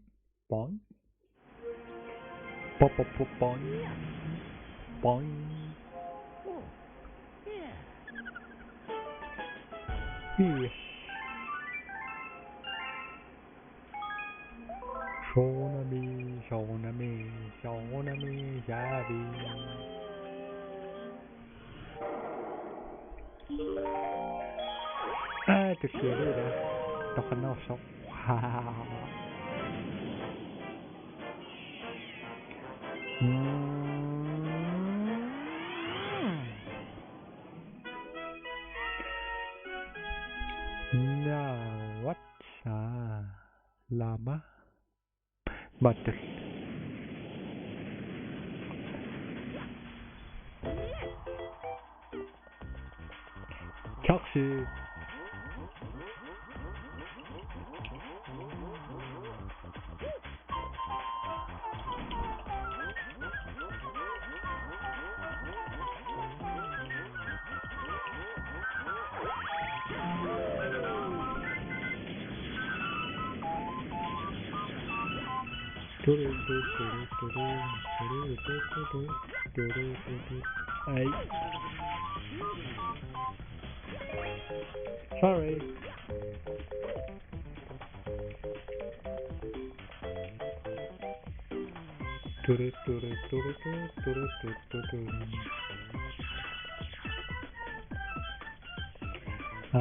boing. Bo, bo, bo, boing. Boing. Yes. Soorunami, soorunami, soorunami, saavi. Aa, tussialuula. Toqannersoq. Wow. Mm. Now what? Ah, lama. Mattel. Taxi. Ay. Sorry. Turu, turu, turu, turu, turu, turu, turu. Ah.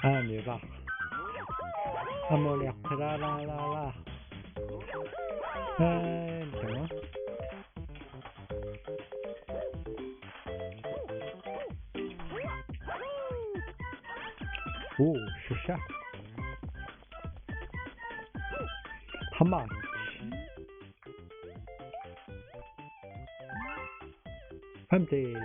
Aamma. Aamma uliaqqilaalaalaalaa. Aa, tama. Uu, susa. Hama. Femten.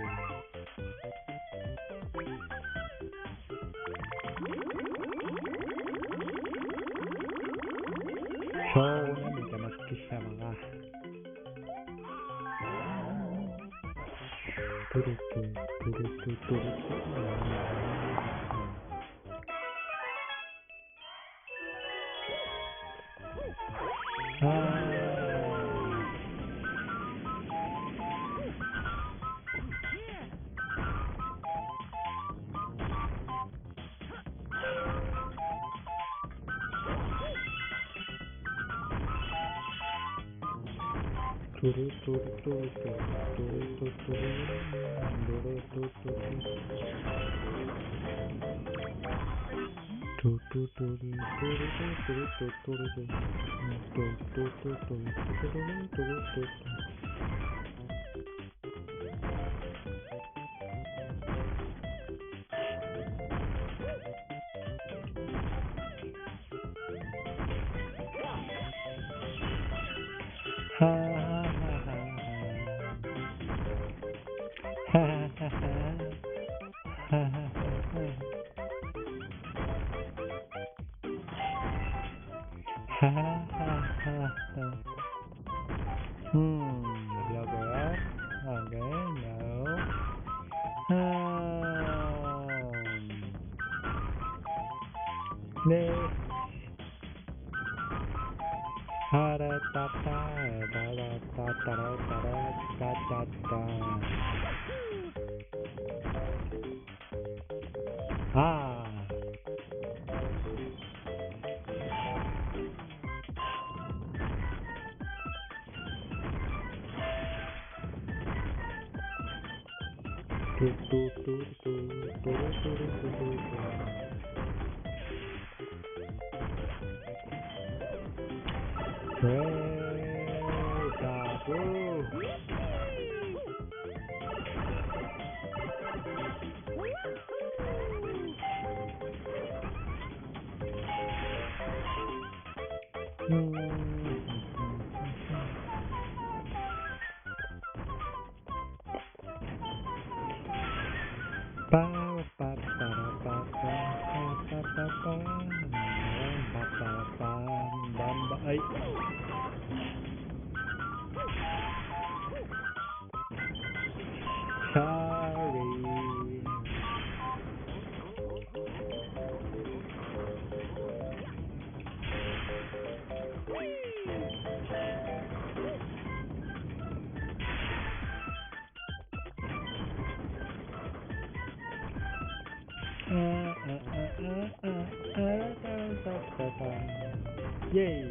Soorunami tamakkissavara. Turutu, turutu, turutu. Hmm, okay. Okay, no. Um, next. Hara ta ta, da da ta ta da da da da da da. Ah. Hey, Tapu. Ai. Sorry. Yay!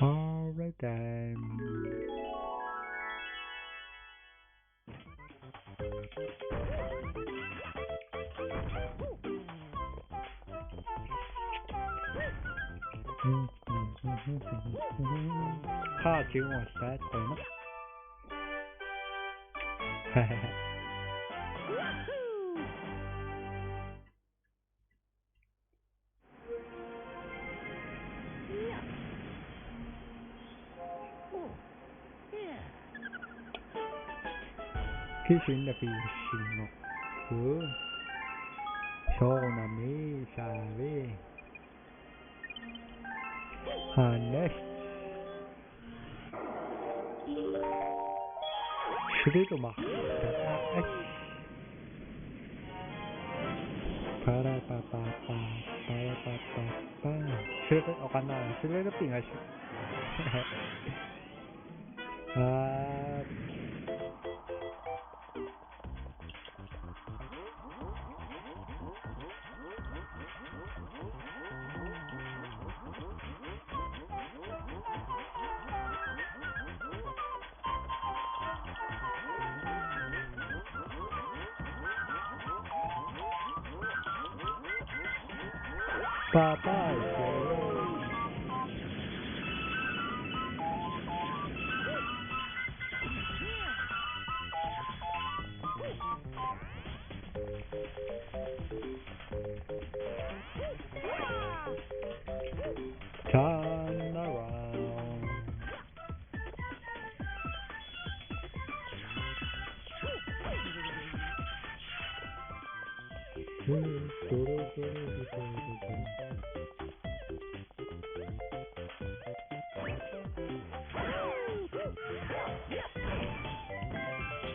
All right then. Haa, tiumassaat qina. Kisianni piissinngorput. Soorunami saavi. Hannes. Sivituma. Para pa pa pa, para pa pa pa. Sivitu oqanaa, sivitu pingas. Ah. Bye bye. Turn around.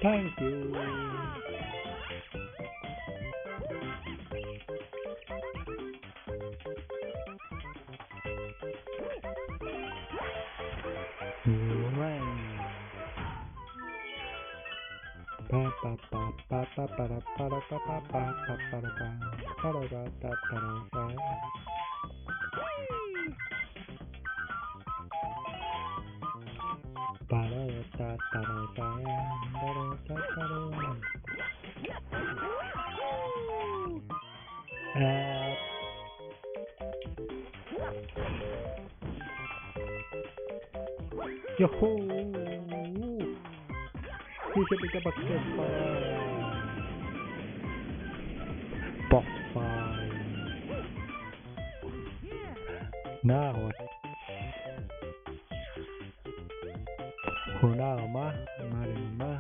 Thank you. Hooray. Pa, pa, pa, pa, pa, para, para, pa, pa, pa, pa, para, pa, para, pa, pa, para, pa. Paro, ta, taro, ta, taro, ta, taro. Eh. Juhu! Bisa pika bakte pa. Boss fight. Now what? Konarama, marima,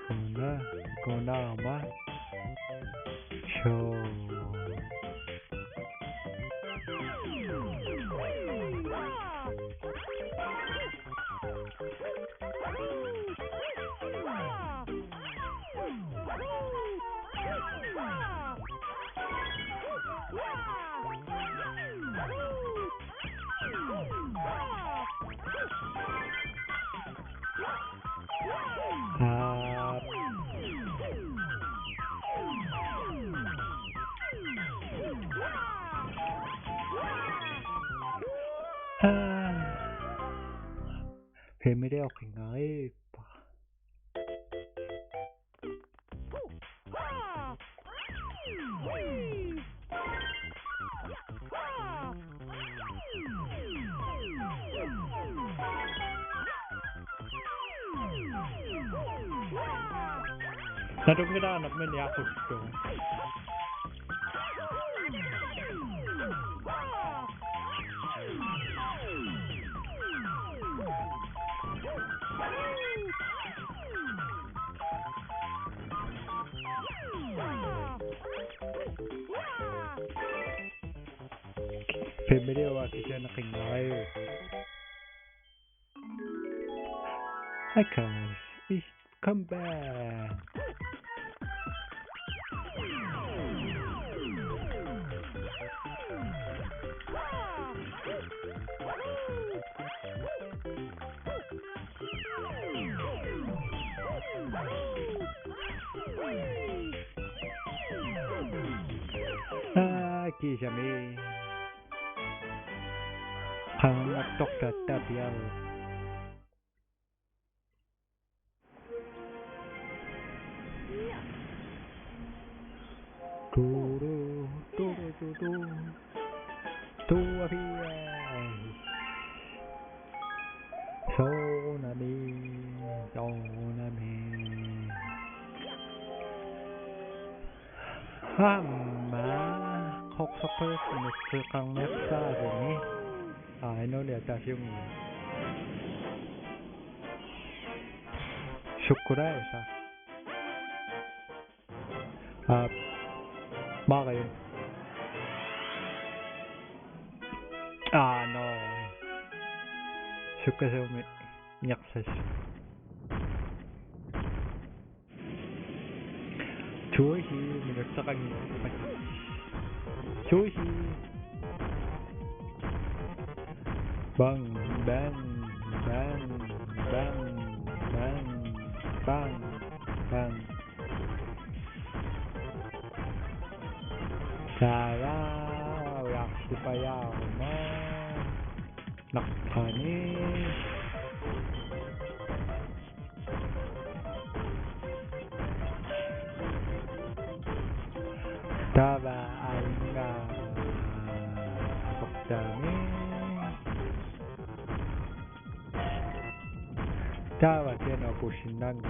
kona, konarama. Show. Aa. Aa. Familie oqinngariippa. Natunngilaq nammineq aquttoq. Familie oqinngariippa. Hi guys, it's come back. Aa, kiisami. Qangattortatta piaru. Turu, turu, turu. Tuaviai. Soorunami, soorunami. Aamma, qoqsorpassunik qeqqarniarsariguni. Aa, inuulia taasiungi. Sukkulaasa. Aa, Mario. Aa, no. Sukkasuumik niarsas. Tuusi, minutseqanngilaq. Tuusi. Bang, bang, bang, bang, bang, bang, bang. Taava, ujartupajaaruma. Naqqani. Taava aajuna aportaami. Taava keno pusinang.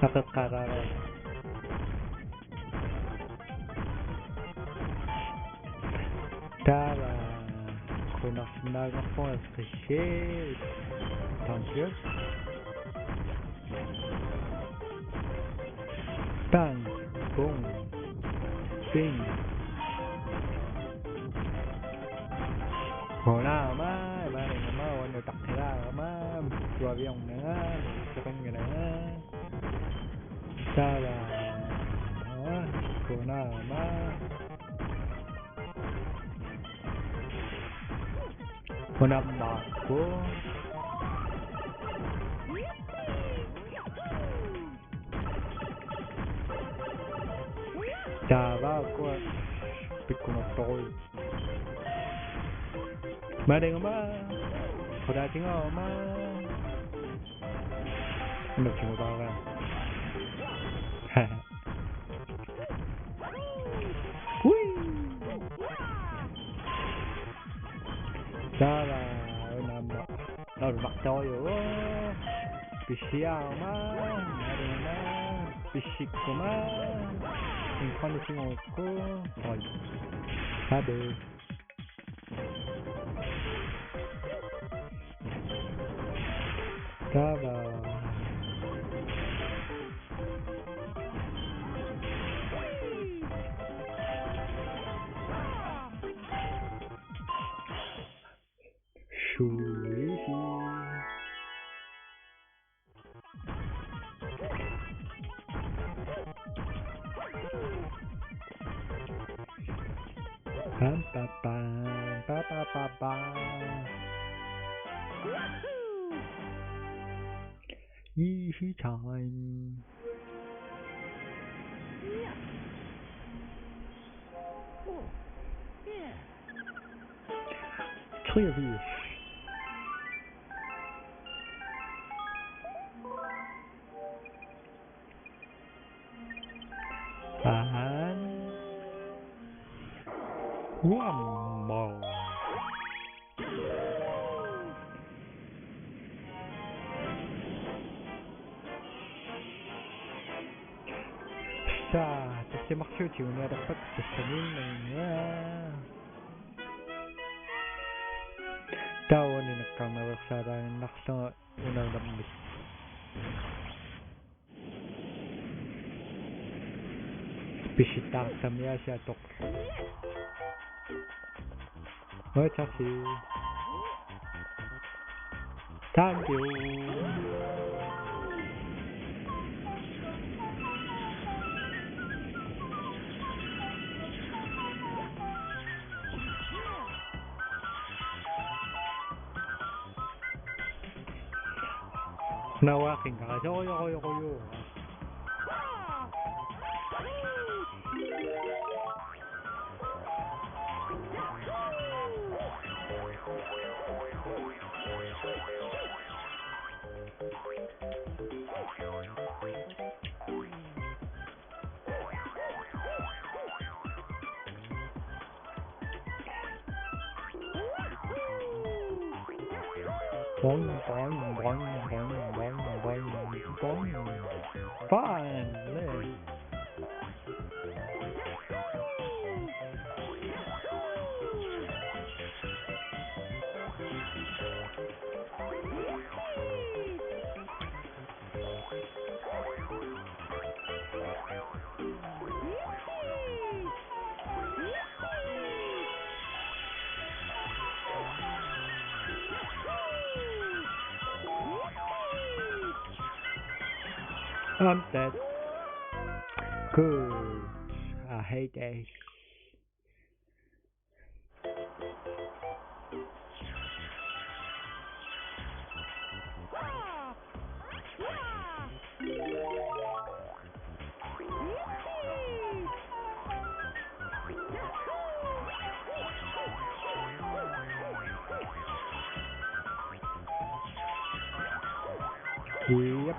Naqeqqaaraara. Taava, qunarsinnaanngorpunga qissi. Thank you. Bang, bung, bing. Konarama, imaanngilaq, uannut taqqilaaramma, tuaviornanga, soqanngilanga. Taava, konarama. Konarama. Taava ukua pikkunartorujussuupput. Malinnguma. Qulaatinnguma. Unnukkut tigulaarpara. Hui. Taava una aamma. Nalunartorujuk. Pissiaruma. Malinnguma. Pissikkuma. Synkronissimagukku. Oj. Tabe. Taava. Shuishi. Pam, pam, pam, pa, pa, pa, pa. Easy time. Treogfirs. Ahan. Uamma. Sa, tallimarsuutit unialerpakka tassaniinnanga. Taava uani nakkarnaveersaarlaaginnarlunga unaunammi. Pisittaartamiaasiatoq. Oi, taxi. Thank you. Nawaqinngara, sorujorujoruju. Boing, boing, boing. Boing. Boing. Boing. I'm dead. Good. I hate this. Yep.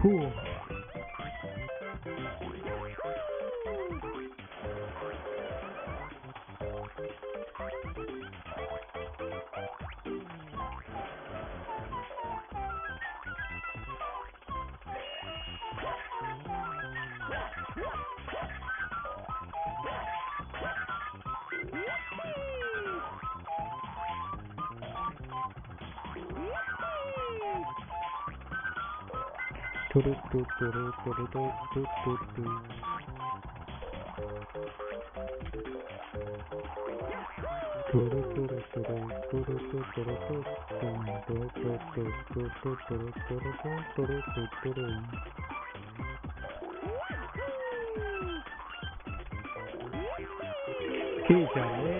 Whew. Kiisami.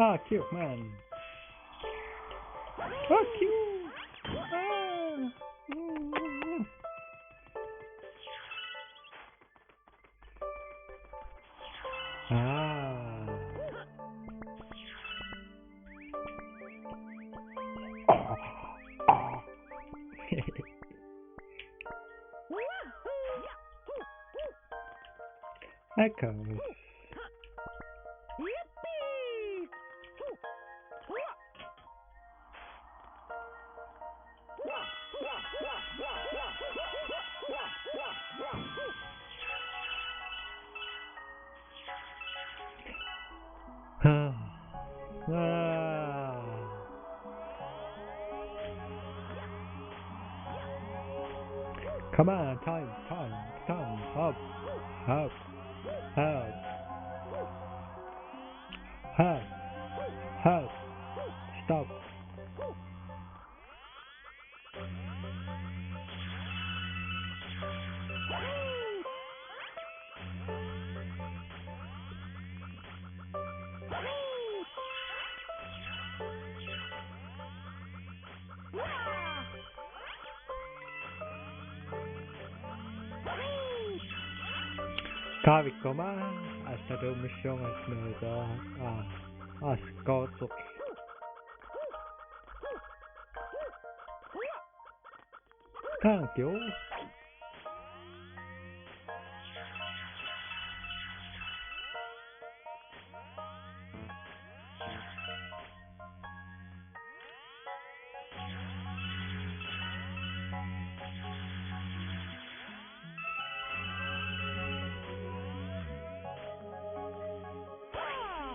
Ah, cute man. Ah, cute. Ah. Mm. Ah. Echo. Ah. Come on, time, time, time, up, up, up, up, up, stop. Kaavikkuma, allatut missiongasnuuta, aa, askootuq. Thank you.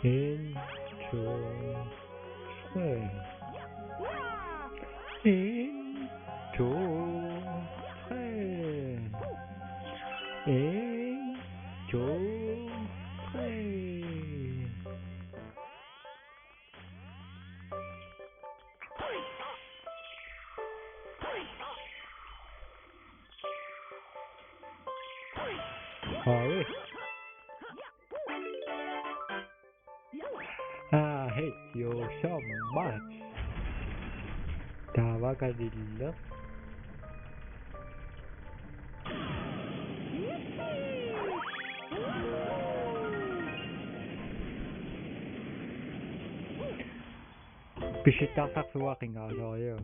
Into. Three. Into. Three. Into. Three. Sorry. I hate you so much. Taava kalilleq. Pisittartarsuaqinga, sorry.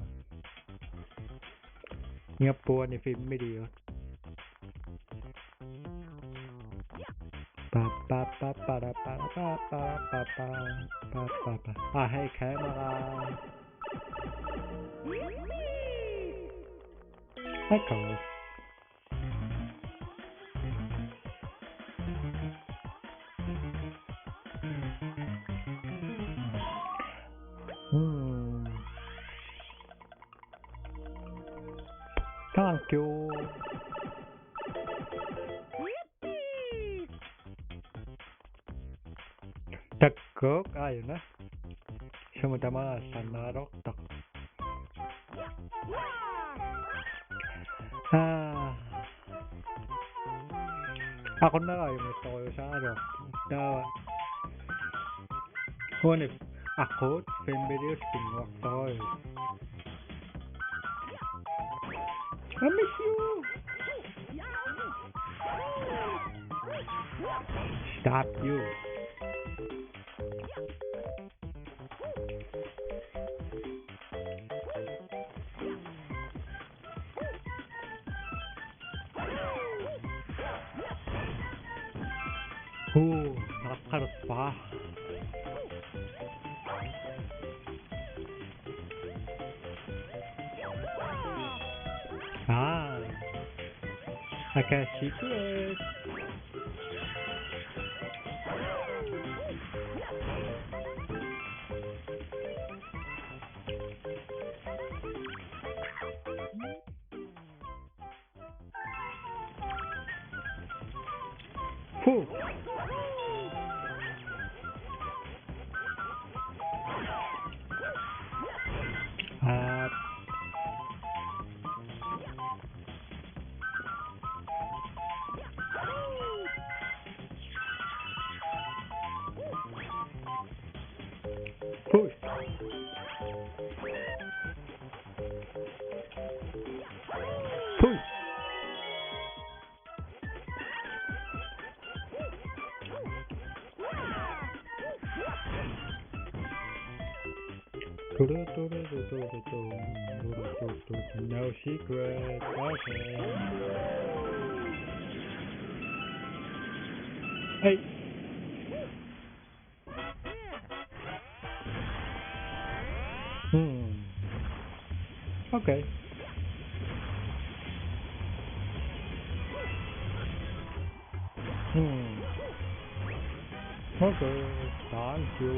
Ingammik puani filmiliut. Pa, pa, pa, pa, ra, pa, ra, pa, pa, ra, pa, pa, pa, pa, pa. Ah, hey, camera. Hey, camera. Hmm. Thank you. Takuuk, aajuna. Sumut tamaasa sannaarortoq. Aa. Aqunneraajumittorujussuugaluarpoq. Taava. Uani aqqut filmiliullugu pinnguartorujuk. I miss you. Stop you. Huu, naqalerpaa. Ah. Akashi Quest. Puh. Aap. Push. Push. No secret. Okay. Hey. Hmm. Okay. Hmm. Okay. Thank you.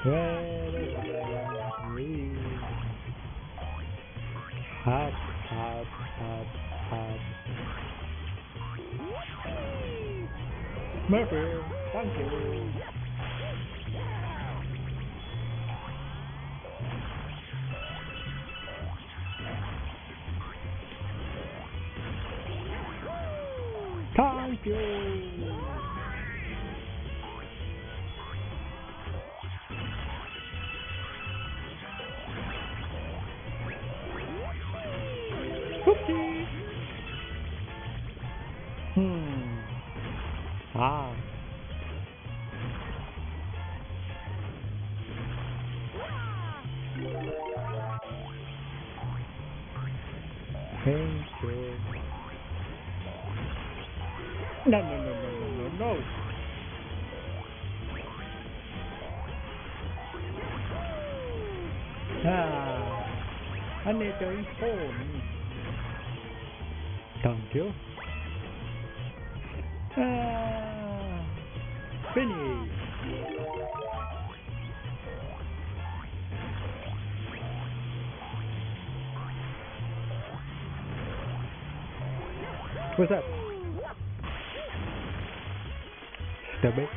Well, hop, hop, hop, hop. Murphy, thank you. Thank you. Oopsie. Hmm. Ah. Thank you. No, no, no, no, no, no, no. Ah, I need to inform. Thank you. Ah, finish. What's up? Stop it.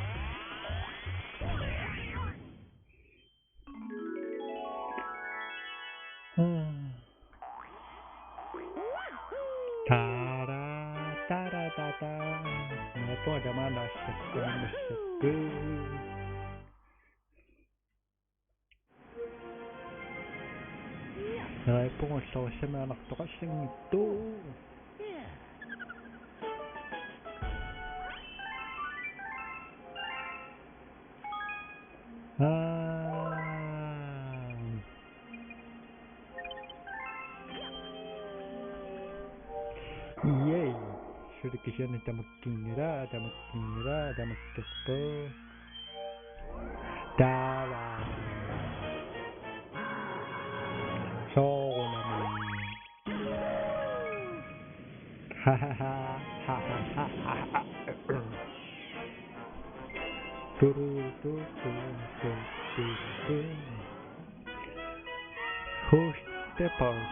Tara, tara, tata. Nalippunga tamaana assakka, assakka. Nalippunga ullorissami anartoqassanngitsoq. Ah. Yay. Suli kisianni tamakkinngilara, tamakkinngilara, tamakkerpoq. Taava. Soorunami. Turu, tu, tu, tu, tu, tu. Who's the boss?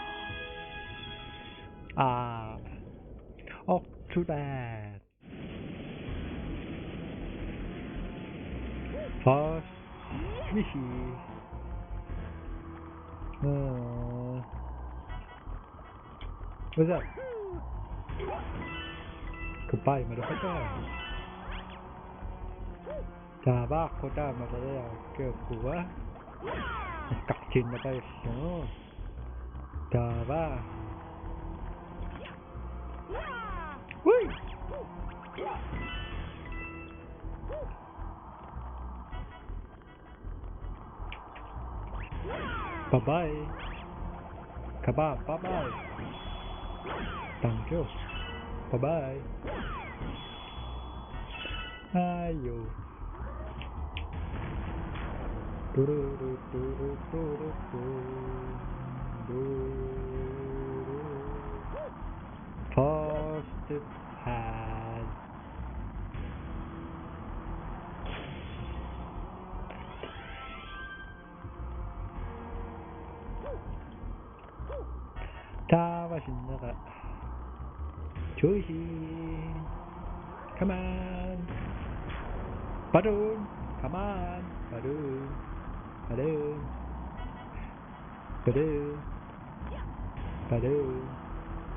Ah, Octodad. First, Mishi. Uh, what's up? Goodbye, motherfucker. Taava, qutaa mataria, kikkua. Eqqartuinnaqajallu. Taava. Ui! Bye bye. Kaba, bye bye. Thank you. Bye bye. Ayo. Tururu, turu, turu, turu. First pass. Taava sinnera. Sushi. Come on. Balloon. Come on. Balloon. Balloon. Balloon. Balloon.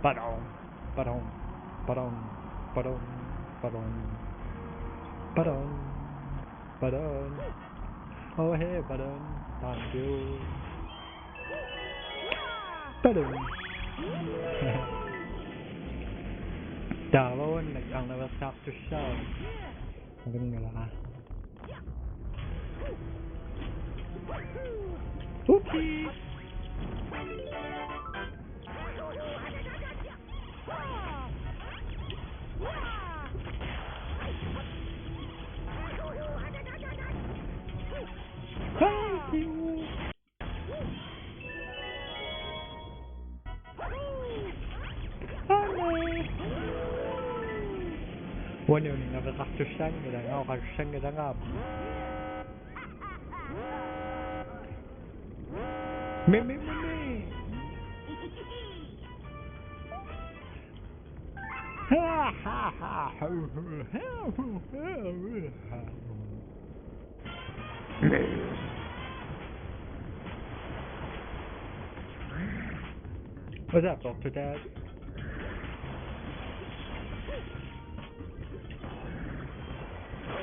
Balloon. Balloon. Balloon. Balloon. Balloon. Balloon. Balloon. Oh, hey, Balloon. Thank you. Balloon. Taava uannut arnaveersaartussaavoq. Avinngala. Upsi. Thank you. Uani uningaveqartussaanngilanga, oqalussanngilanga. Mi, mi, mi, mi. What's up, Doctor Dad?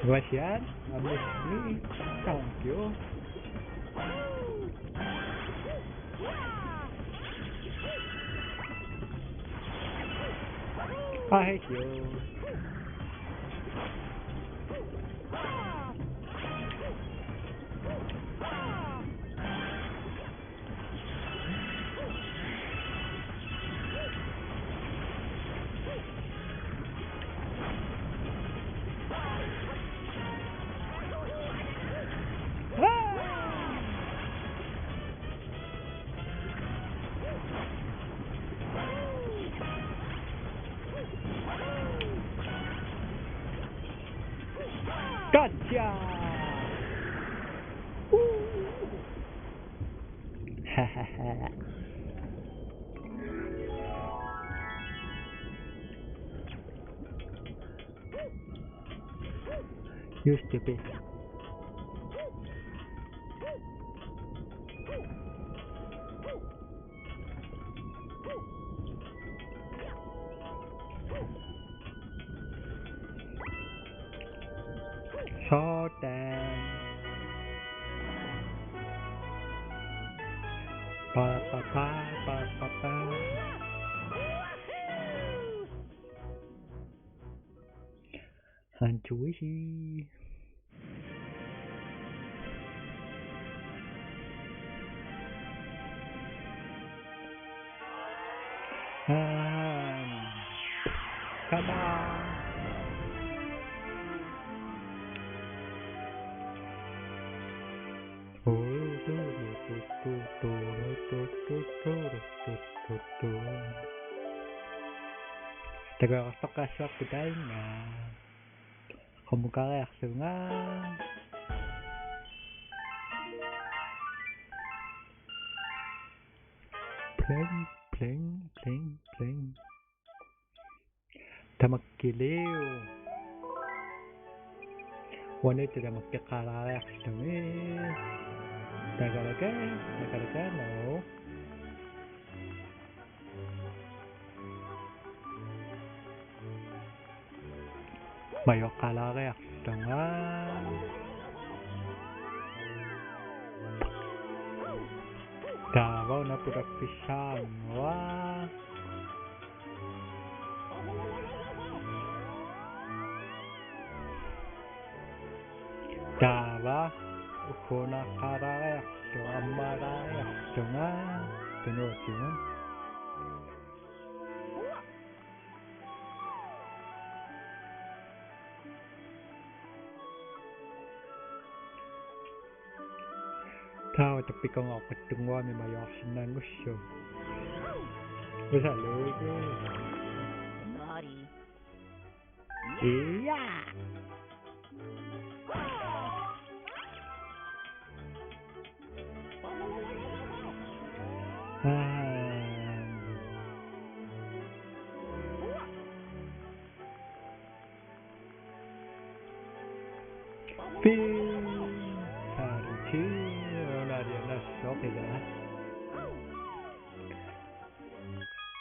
Russian? I miss me. Thank you. I hate you. Gotcha! Woo! Used to be. Showtime. Ba, ba, ba, ba, ba, ba. Hanchuishi. Ah, come on. Takoqqaassuarput taanna. Qummukaariarlunga. Pling, pling, pling, pling. Tamakkiliu. Uaniittoq tamakkeqqaalaariarlunga. Takalaka, takalaka, no. Majuaqqaalaariarlunga. Taava una pulaffissaannguaq. Taava ugguunaqqaalaariarlunga, ammaalaariarlunga, tunuutigut. Taava tappikungooqqattunnguami majuarsinnaanngussuuvoq. Usaluugu. Naughty. Ia. Ah. Pin. Saariti. Una alianassooq ila.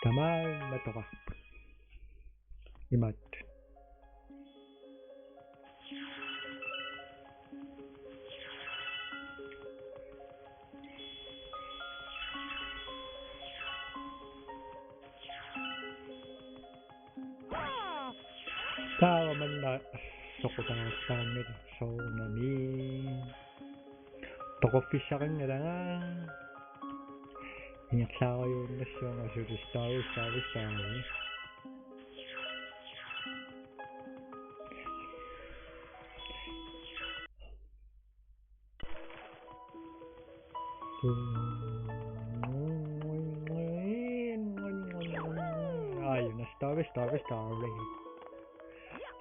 Tamaat matoqarpoq. Imaat. Taava manna soqutaartaanngilaq soorunami. Toquffissaqanngilanga. Ingerlaarujuinnassuunga suli staavi, staavi, staavi. Aajuna, staavi, staavi, staavi.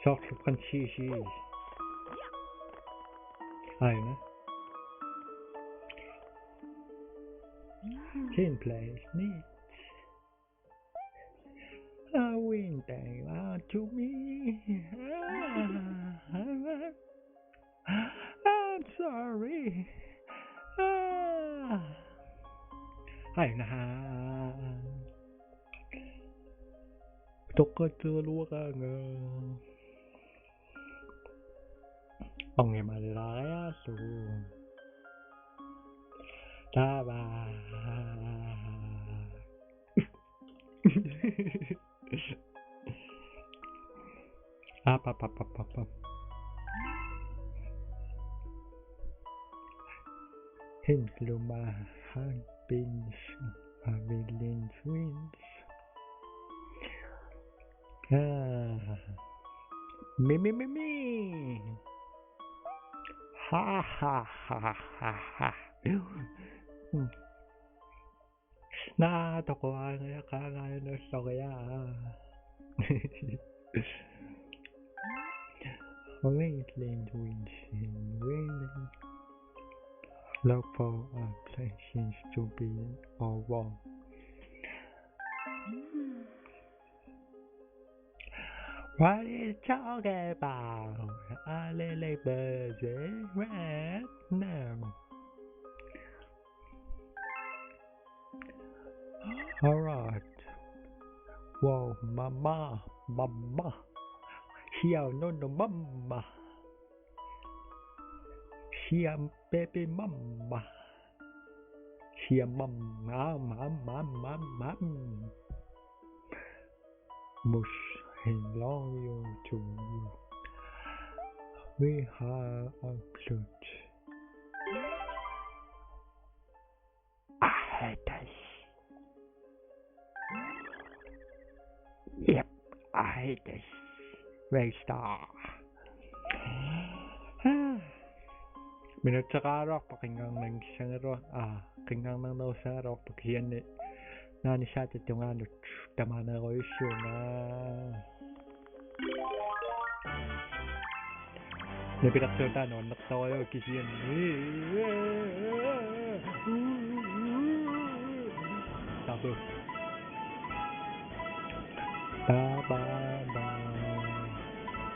Soorlu Francis. Aajuna. Team play. Neat. A window out to me. Ah, I'm sorry. Ah. Aajuna. Toqqattaluaqaanga. Ongimalilariarlugu. Taava. Up, up, up, up, up, up. Hindluma hang pins, pavilion twins. Ah. Me, me, me, me. Ha, ha, ha, ha, ha. Hmm. Naa, toquaangajaqqaangajanulloriaa. Only claim to win, win. Look for a place seems to be over. What is talking about? A little busy right now. All right. Wow, mama, mama. Here, no, no, mama. Here, baby mama. Here, mama, mama, mama, mama. Mush, hello, you to you. We have a flute. I hate this. Yep, I hate this. Waste. Minutseqaraluarpoq qinngarnanngissagaluarpoq, aa, qinngarnarnerusaraluarpoq kisianni naanissaata tungaanut tamaanerujussuunga. Nipilersuutaanut annertorujuk kisianni. Tapu. Ba, ba, ba.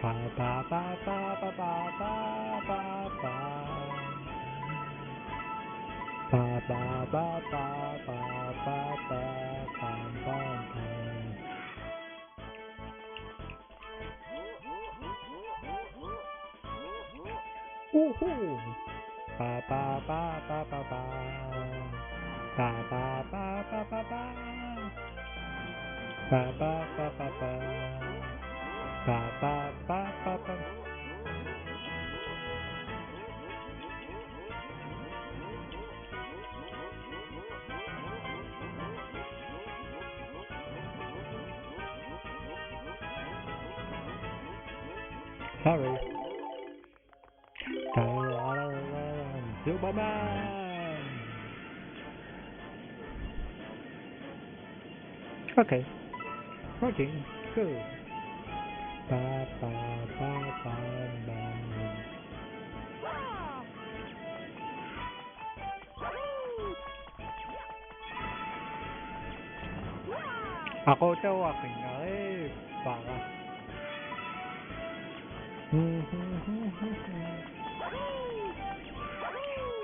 Ba, ba, ba. Ba, ba, ba, ba, ba, ba. Ba, ba, ba, ba, ba, ba, ba, ba, ba, ba. Woohoo! Ba, ba, ba, ba, ba, ba. Ba, ba, ba, ba, ba, ba. Ba, ba, ba, ba, ba. Ba, ba, ba, ba, ba. Sorry. Superman. Okay. Working. Good. Ba, ba, ba, ba, ba. Aquutaa qinngaripara.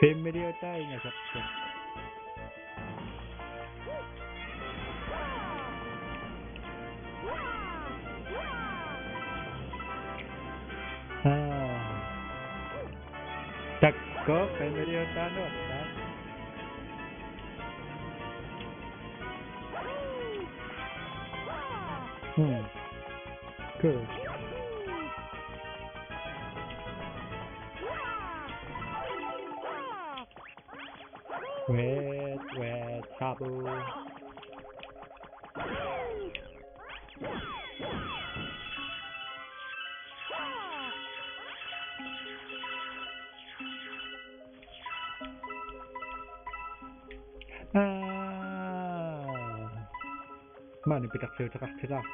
Fem millioner ingasarpoq. Aa. Takko, fem millioner taanna. Hmm. Good. Wait, wait, Sabu. Aa. Maani pitarsiuteqartilaa.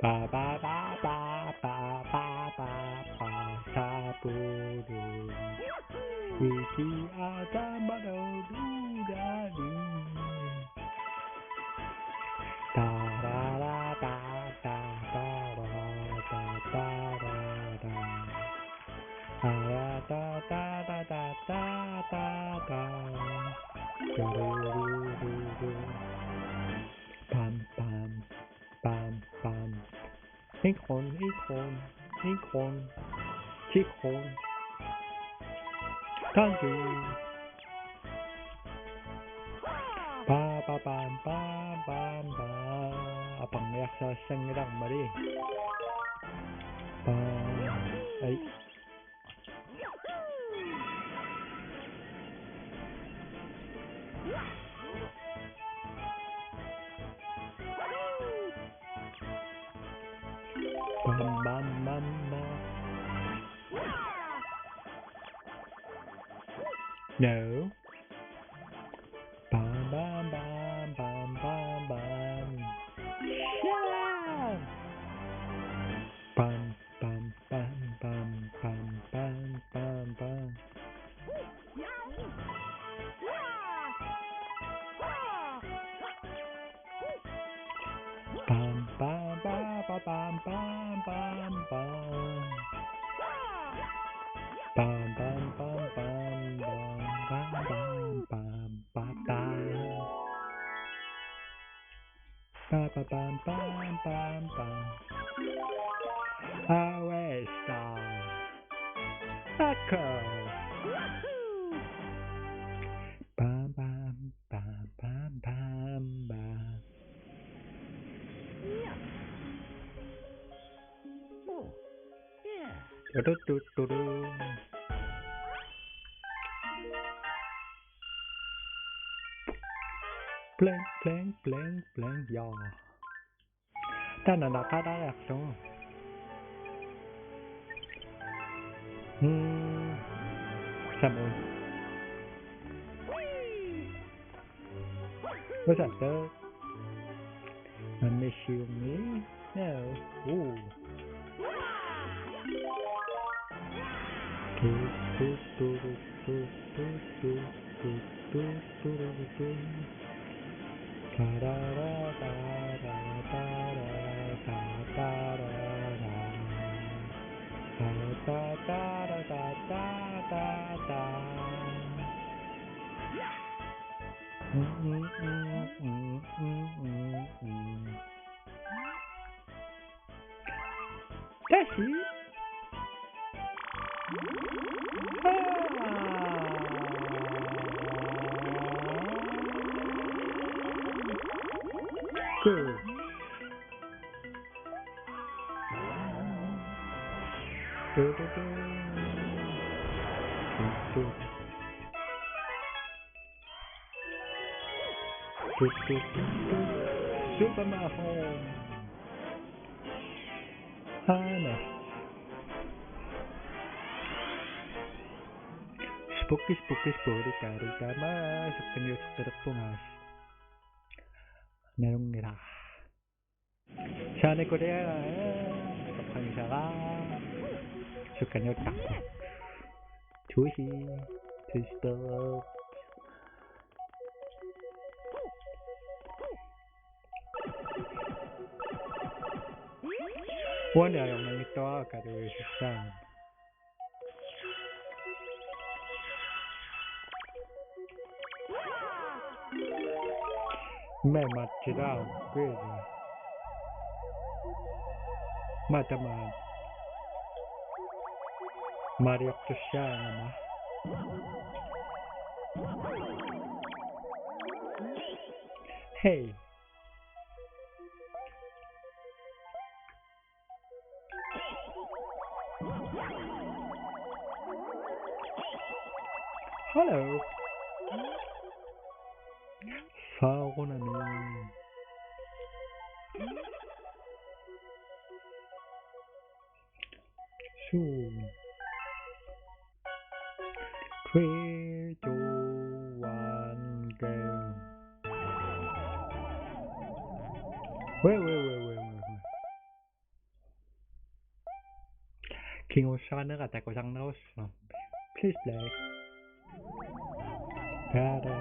Ba, ba, ba, ba, ba, ba, ba, ba, Sabu. Iki ada malu dudani. Ta, ra, ra, ta, ta, ta, ra, ta, ta, ra, ra. Ta, ra, ta, ta, ta, ta, ta, ta, ta. Tu, ru, ru, ru, ru. Pam, pam, pam, pam. En krone, en krone, en krone, ti kroner. Thank you. Ba, ba, bam, bam, bam, bam. Apangiarsaassanngilarmali. Bam. Ai. Bam, bam, bam, bam. No. Bam, bam, bam, bam, bam, bam. Yeah! Bam, bam, bam, bam, bam, bam, bam, bam. Bam, bam, bam, bam, bam, bam, bam, bam. Bam, bam, bam, bam, bam, bam, bam, bam, bam, bam. Ba, ba, bam, bam, bam, bam. Awesta. Echo. Bam, bam, bam, bam, bam, bam. Oh, yeah. Du, du, du, du, du. Blank, blank, blank, blank, ja. Taanna naqaariarlugu. Hmm. Samuel. What's up, Doug? I miss you, me? No. Ooh. That's it. Good. Du, du, du. Du, du. Du, du, du, du. Super Mario. Aana. Spooky, spooky, spooky, scary, tama, sukkaniuteqqilerpunga. Nalunngilaq. Saaneq kulia, toqqagisara. Sukkaniuttarpoq. Tusi, tusi. Uani ajornanngitsuarakka tuisussaammat. Me mattilaarukku. Matama. Mariortussaagama. Hey. Hello. Saarunami. Suu. Three, two, one, go. Wait, wait, wait, wait, wait, wait. Kingussanera takusarnerussaaq. Please play. Ta-da,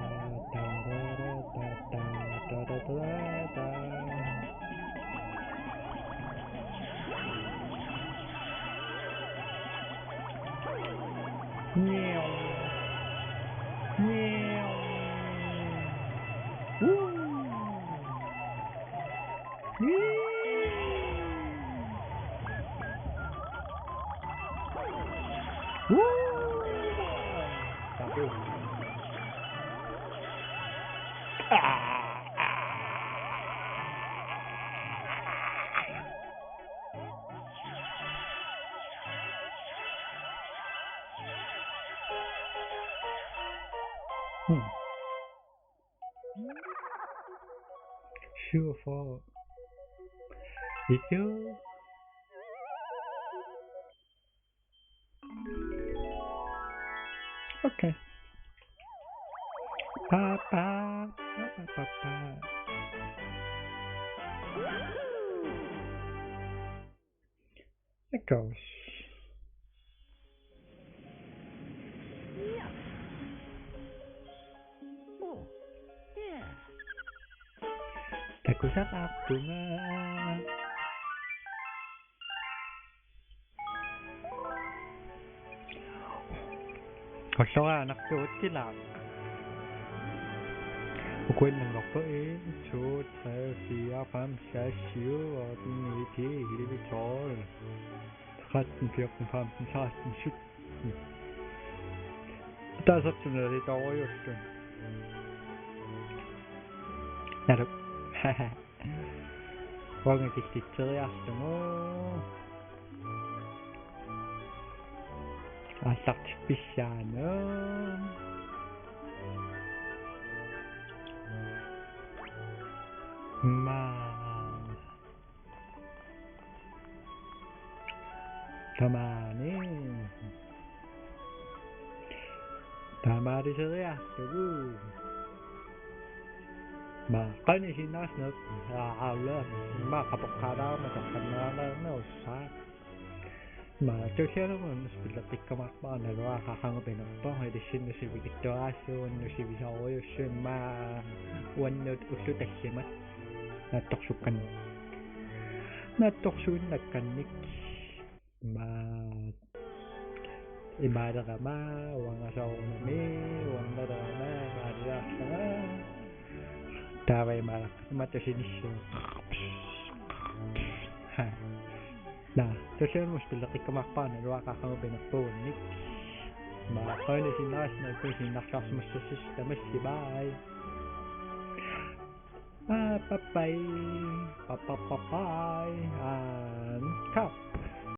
ta-da-da, ta-da-da-da-da. Meow. Meow. Woo. Hmm. Sure for. Itu. Okay. Pa, pa, pa, pa, pa, pa. Echoes. Takusaqarpunga. Ulloriaq anartuuttilaaq. Ukuinnanngorpoq en, to, tre, fire, fem, seks, syv, otte, ni, ti, elleve, tolv, tretten, fjorten, femten, seksten, sytten. Taasartuna litorujussun. Naluk. Uanga killitseriarlugu. Aallartippissaanut. Maa. Tamaani. Tamaaliseriarlugu. Maa, qanoq isiginnaarsineq, aa, aula, maa, qapoqqaalaarama toqqannaalaarneq ussaaq. Maa, tullianut spilleqqikkumaarpara naluara qaqugumut pinerpoq, ilissinnut sivikitsuararsuunnut sivisoorujussuummata, uannut ullut tallimat. Naatsorsukkannik. Naatsorsuinnakkannik. Maa. Imaalerama, uanga soorunami, uangalerama, imaaliarlanga. Taava imaaleq, imatut sinissuaq. Ha. Naa, tullianut spilleqqikkumaarpara naluara qaqugumut pinerpoq uannik. Maa, qanoq isiginnaarsineq, uku isiginnaarsimassuseq tamassi, bye. Bye, bye, bye. Bye, bye, bye, bye. And cut.